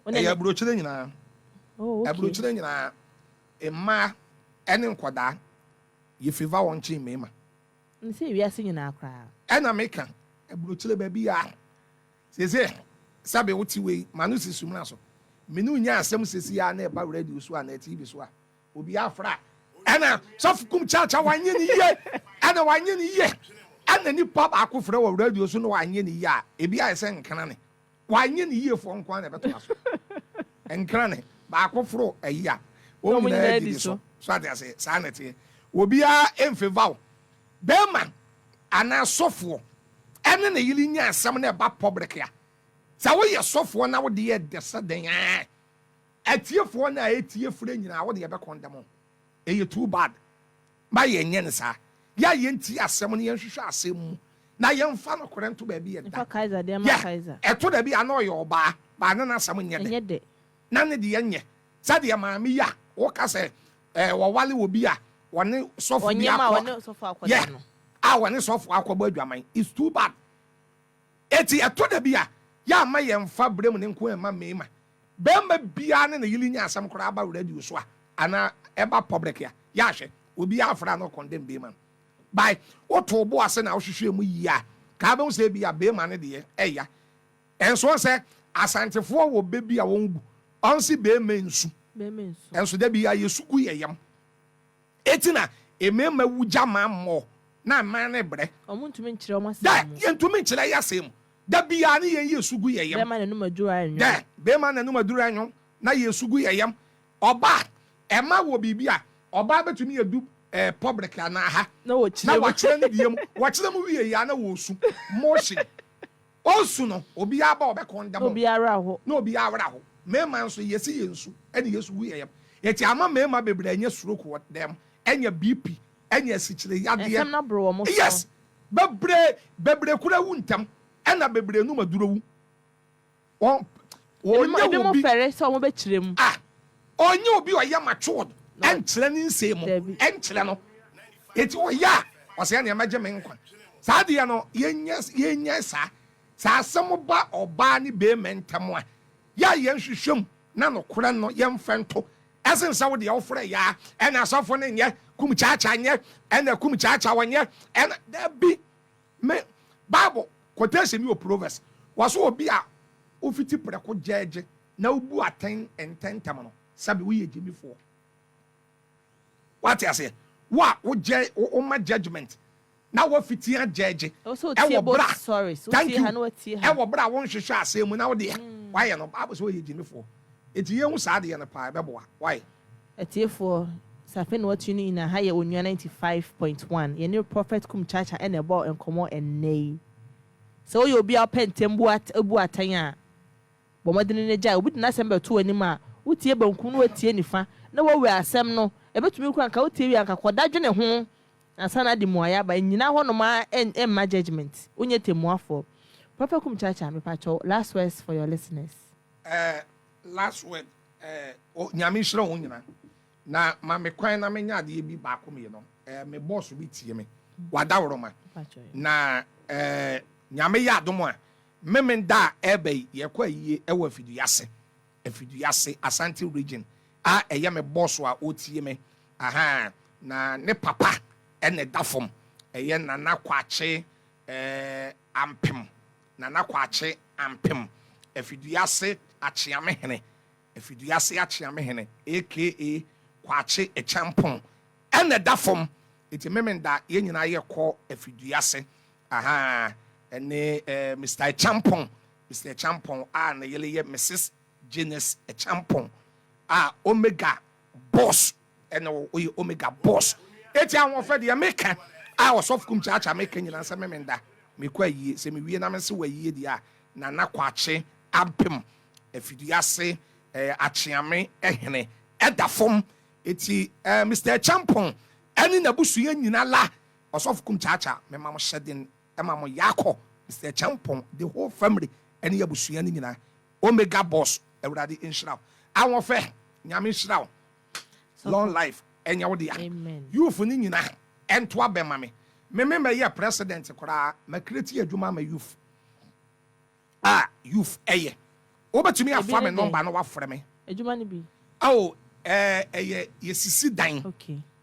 Wo ne Ɛyɛ ne. aburokyire nyinaa. Oh, okay. Aburokyire nyinaa, mmaa ne nkwadaa, yɛ favour wɔn kyen mmarima. Ɛne sɛ wiase nyinaa koraa. Ɛna meka, aburokyire baabi a, seesei sɛbe wote wei, m'ano si sumina so. Me ne wo nya asɛm seesei a na ɛba radio so anaa TV so a, obi afra. Ɛna sɔfo kum kyakya wanyɛ ne yie, ɛna wanyɛ ne yie. Ɛna nipa baako frɛ wɔ radio so na wanyɛ ne yie a, ebi ayɛ sɛ nkra ne. Wanyɛ ne yie foɔ nko ara na ɛbɛtoa so. Nkra ne baako foro ayi a, wɔn nyinaa di ne so. So ate ase, saa na ɛteɛ. Obiara mfeva wo. Bɛrima anaa sɔfoɔ ɛne ne yere nya asɛm na ɛba public a, sɛ woyɛ sɔfoɔ na wode yɛ dɛ sɛ dɛn a, atiefoɔ no a ɛtie frɛ nyinaa wode yɛbɛkɔndɛm wo. Ɛyɛ too bad. Ma yɛnyɛ no saa. Yɛ a yɛntie asɛm no, yɛnhwehwɛ asɛm mu, na yɛmfa nokorɛ nto baabi yɛ da. Mfa Kaiser deɛ ma Yɛ Kaiser. ɛto da bi a na ɔyɛ ɔbaa, baa na n'asɛm nyɛ dɛ. Ɛnyɛ dɛ. Na ne deɛ nyɛ. Sɛdeɛ maame yi a woka sɛ ɛɛ wɔwale obi a wɔne sɔfo bi Ɔnyem a akɔ wɔne sɔfo akɔda yeah no. a wɔne sɔfo akɔbɔ adwaman. It's too bad. Eti ɛtɔ da bi a, yɛ ama yɛmfa berɛ mu ne nko ɛma mmarima. Bɛrima biara ne ne yere nya asɛm koraa ba radio so a, anaa ɛba public a, yɛahwɛ obiara afra no condemn bɛrima no. By woto bo ase na wohwehwɛ mu yie a, kaa bɛhu sɛ bi a bɛrima no deɛ ɛya. Ɛnso sɛ Asantefoɔ wɔ bɛ bi a wɔn bu ɔnsi bɛrima nsu. Bɛrima nsu. Ɛnso da bi a yɛsu gu yɛ yam. Eti na mmarima wu gya maa mmɔ na mmaa ne brɛ. Ɔmo ntumi nkyerɛ ɔmo Da asɛm mu. Yɛntumi nkyerɛ yɛ asɛm mu. Da biara ne yɛn yɛ su gu yɛ yam. Bɛrima n'anum aduru ayɛ nwom. Dɛ bɛrima n'anum aduru anwom na yɛ su gu yɛ yam. Ɔbaa ɛma wɔ biribi a ɔbaa bɛtumi yɛ du public anaa ha Na na wɔkyerɛ mu. Wakyerɛ ne deɛ mu, wɔkyerɛ mu wie yɛ a na wɔsu motion ɔsu no, obiara ba ɔbɛkɔn dɛm. Na obiara aho. Na obiara awra hɔ. Mmarima nso yɛsi yɛn nsu ɛne yɛsu gu yɛ yam. Yɛti ama mmarima bebree ɛnyɛ stroke wɔ dɛm, ɛnyɛ BP, ɛnyɛ asikyire yadeɛ. Nsɛm no aboro wɔn so. Yes, bebree bebree kura wu ntɛm, ɛna bebree num aduro wu. Wɔn Ebi mo wɔnyɛ ebi mo obi fɛre sɛ ɔmo bɛkyerɛ mu. A ɔnyɛ obi a ɔyɛ matured ɛnkyerɛ ne nsɛm mu. Dabi. Ɛnkyerɛ no eti ɔyɛ a ɔsɛ ɛnea mɛgye me nkwa. Saa deɛ no yɛnyɛ saa. Saa asɛm ba ɔbaa ne bɛrima ntam a, yɛ a yɛnhwehwɛ mu na nokorɛ no yɛmfɛ nto ɛsen sɛ wo deɛ wofrɛ yɛ a ɛna asɔfo no nyɛ kum kyaakyaa nyɛ ɛna kum kyaakyaa wɔnyɛ ɛna. Dabi, me Bible quotation bi wɔ Proverbs wɔso obi a wofiti prɛko gyɛɛgye na wobu atɛn ntɛntɛm no, sɛbi, woyɛ gyimifoɔ. Wate aseɛ? Wo a wogyɛ woma judgement na wafiti agyɛɛgye Ɛwɔ sɛ otie ɛwɔ both bra stories. Thank Wotie you. ha na watie ha. Ɛwɔ bra a wonhwehwɛ asɛm mu na wodeɛ wayɛ no, Bible sɛ woyɛ gyimifoɔ. Enti yɛhu saa adeɛ no paa, ɛbɛboa wayɛ. Atiefoɔ, sɛ afei na watune in a, ha yɛ Onua 95.1. Yɛne Prophet Kum Chacha ɛna ɛbɔ nkɔmmɔ ɛnnɛ yi. Sɛ woyɛ obi a wopɛ ntɛm bu atɛn a, bɔ mmɔden no gyae. Obi de n'asɛm bɛto w'anim a, wotie benkum na woatie nifa na woawie asɛm no. Ɛbɛtumi kora nka wotie wie a, nka kɔda dwene ho ansa na ade mmuaeɛ aba. Nnyina hɔnom a ɛmma judgement. Wonyɛ temmuafoɔ. Prophet Kum Chacha, mepakyɛw, last words for your listeners. Last word, Nyame nhyira wɔn nyinaa na ma me kwan na menya adeɛ bi baako mmienu. Me boss bi tie me wadaworoma Mepakyɛw. na Nyame yɛ adom a, meme da a ɛba yi yɛkɔ ayie ɛwɔ Afiduase, Afiduase, Asante Region, a ɛyɛ me boss a ɔtie me aha na ne papa ɛna ɛda fam, ɛyɛ Nana Kwakye Ampem, Nana Kwakye Ampem, Afiduase Akyeamehene, Afiduase Akyeamehene aka Kwakye Ekyampong ɛna ɛda fam. Eti meme da yɛn nyinaa yɛkɔ Afiduase aha ɛne Mr Ekyampong, Mr Ekyampong a ne yere yɛ Mrs Janice Ekyampong a Omega Boss ɛna ɔyɛ Omega Boss. Eti ahoɔfɛ deɛ meka a ɔsɔfo Kum Kyaakyaa meka nyinaa sɛ meme da mekɔ ayie, sɛ mewie na mese wɔ ayie deɛ a, Nana Kwakye Ampem, Afiduase Akyeame hene ɛda fam. Eti Mr Ekyampong ɛne n'abusua nyina la, ɔsɔfo Kum Kyaakyaa mema mo hyɛden, ɛma mo yakɔ Mr Ekyampong, the whole family ɛne abusua no nyinaa. Omega Boss, Awurade nhyira wo. Ahoɔfɛ, Nyame nhyira wo. Long life ɛnyɛ wo dea. Amen. Youth no nyinaa ɛnto abɛma me. Me mɛyɛ president koraa, macreate adwuma ama youth a youth ɛyɛ wobɛtumi afa Ebi me ne dɛn? Number no wafrɛ me. Adwuma no bi. Awo, ɛyɛ yɛsisi dan.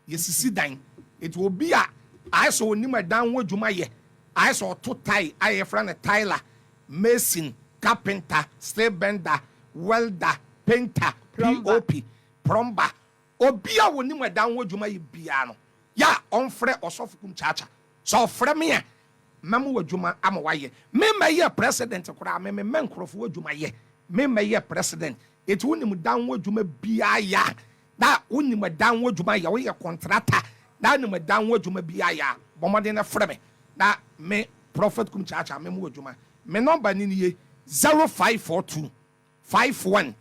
Yɛsisi dan, eti obi a ayɛ sɛ onim ɛdan ho adwuma yɛ, ayɛ sɛ ɔto tile a yɛfrɛ no tiler, mason, carpenter, steel bender, welder, painter, Plumber. POP, plumber, obi a onim ɛdan ho adwuma yɛ biara no, yɛ a ɔmfrɛ ɔsɔfo Kum Kyaakya. Sɛ ɔfrɛ me a, mɛmo wɔ adwuma ama wayɛ. Me mɛyɛ president koraa, me mɛ nkurɔfoɔ adwuma yɛ. Me mɛyɛ president, eti wonim dan ho adwuma biara yɛ a, na wonim ɛdan ho adwuma yɛ, woyɛ contractor na wonim ɛdan ho adwuma biara yɛ a, bɔ mmɔden na frɛ me na me Prophet Kum Kyaakyaa me mo adwuma. Me number ni nie: 0542 51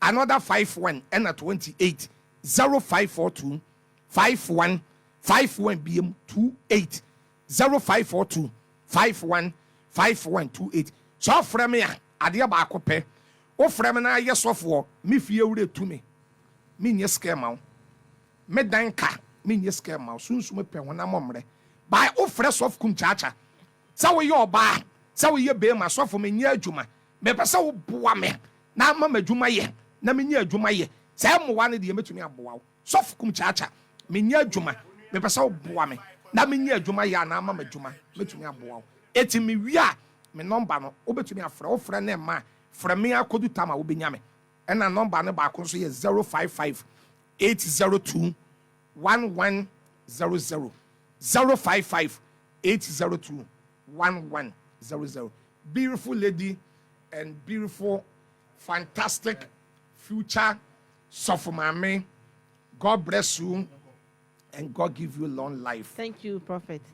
another 51 ɛna 28, 0542 51 51 biem 28, 0542 51 51 28. Sɛ ɔfrɛ me a, adeɛ baako pɛ, wofrɛ me na ayɛ sɔfoɔ, me fie wura tu me, menyɛ sika ma wo, me dan ka. Menyɛ sika mma wo. Sunsum pɛ, honam ɔmmerɛ. By wofrɛ Sɔfo Kum Kyaakya sɛ woyɛ ɔbaa, sɛ woyɛ beema, "Sɔfo, menyɛ adwuma, mepɛ sɛ woboa me na ama m'adwuma yɛ na menyɛ adwuma yɛ." Saa mmoa no deɛ, mɛtumi aboa wo. "Sɔfo Kum Kyaakya, menyɛ adwuma, mepɛ sɛ woboa me na menyɛ adwuma yɛ anaa ama m'adwuma," mɛtumi aboa wo. Eti mewie a, me number no wobɛtumi afrɛ. Wofrɛ ne mma a, frɛ me akɔdu tam a wobɛnya me. Ɛna number no baako nso yɛ 055 802 1100, 055 802 1100. Beautiful lady and beautiful, fantastic future Sɔfo Maame, God bless you and God give you long life. Thank you, Prophet.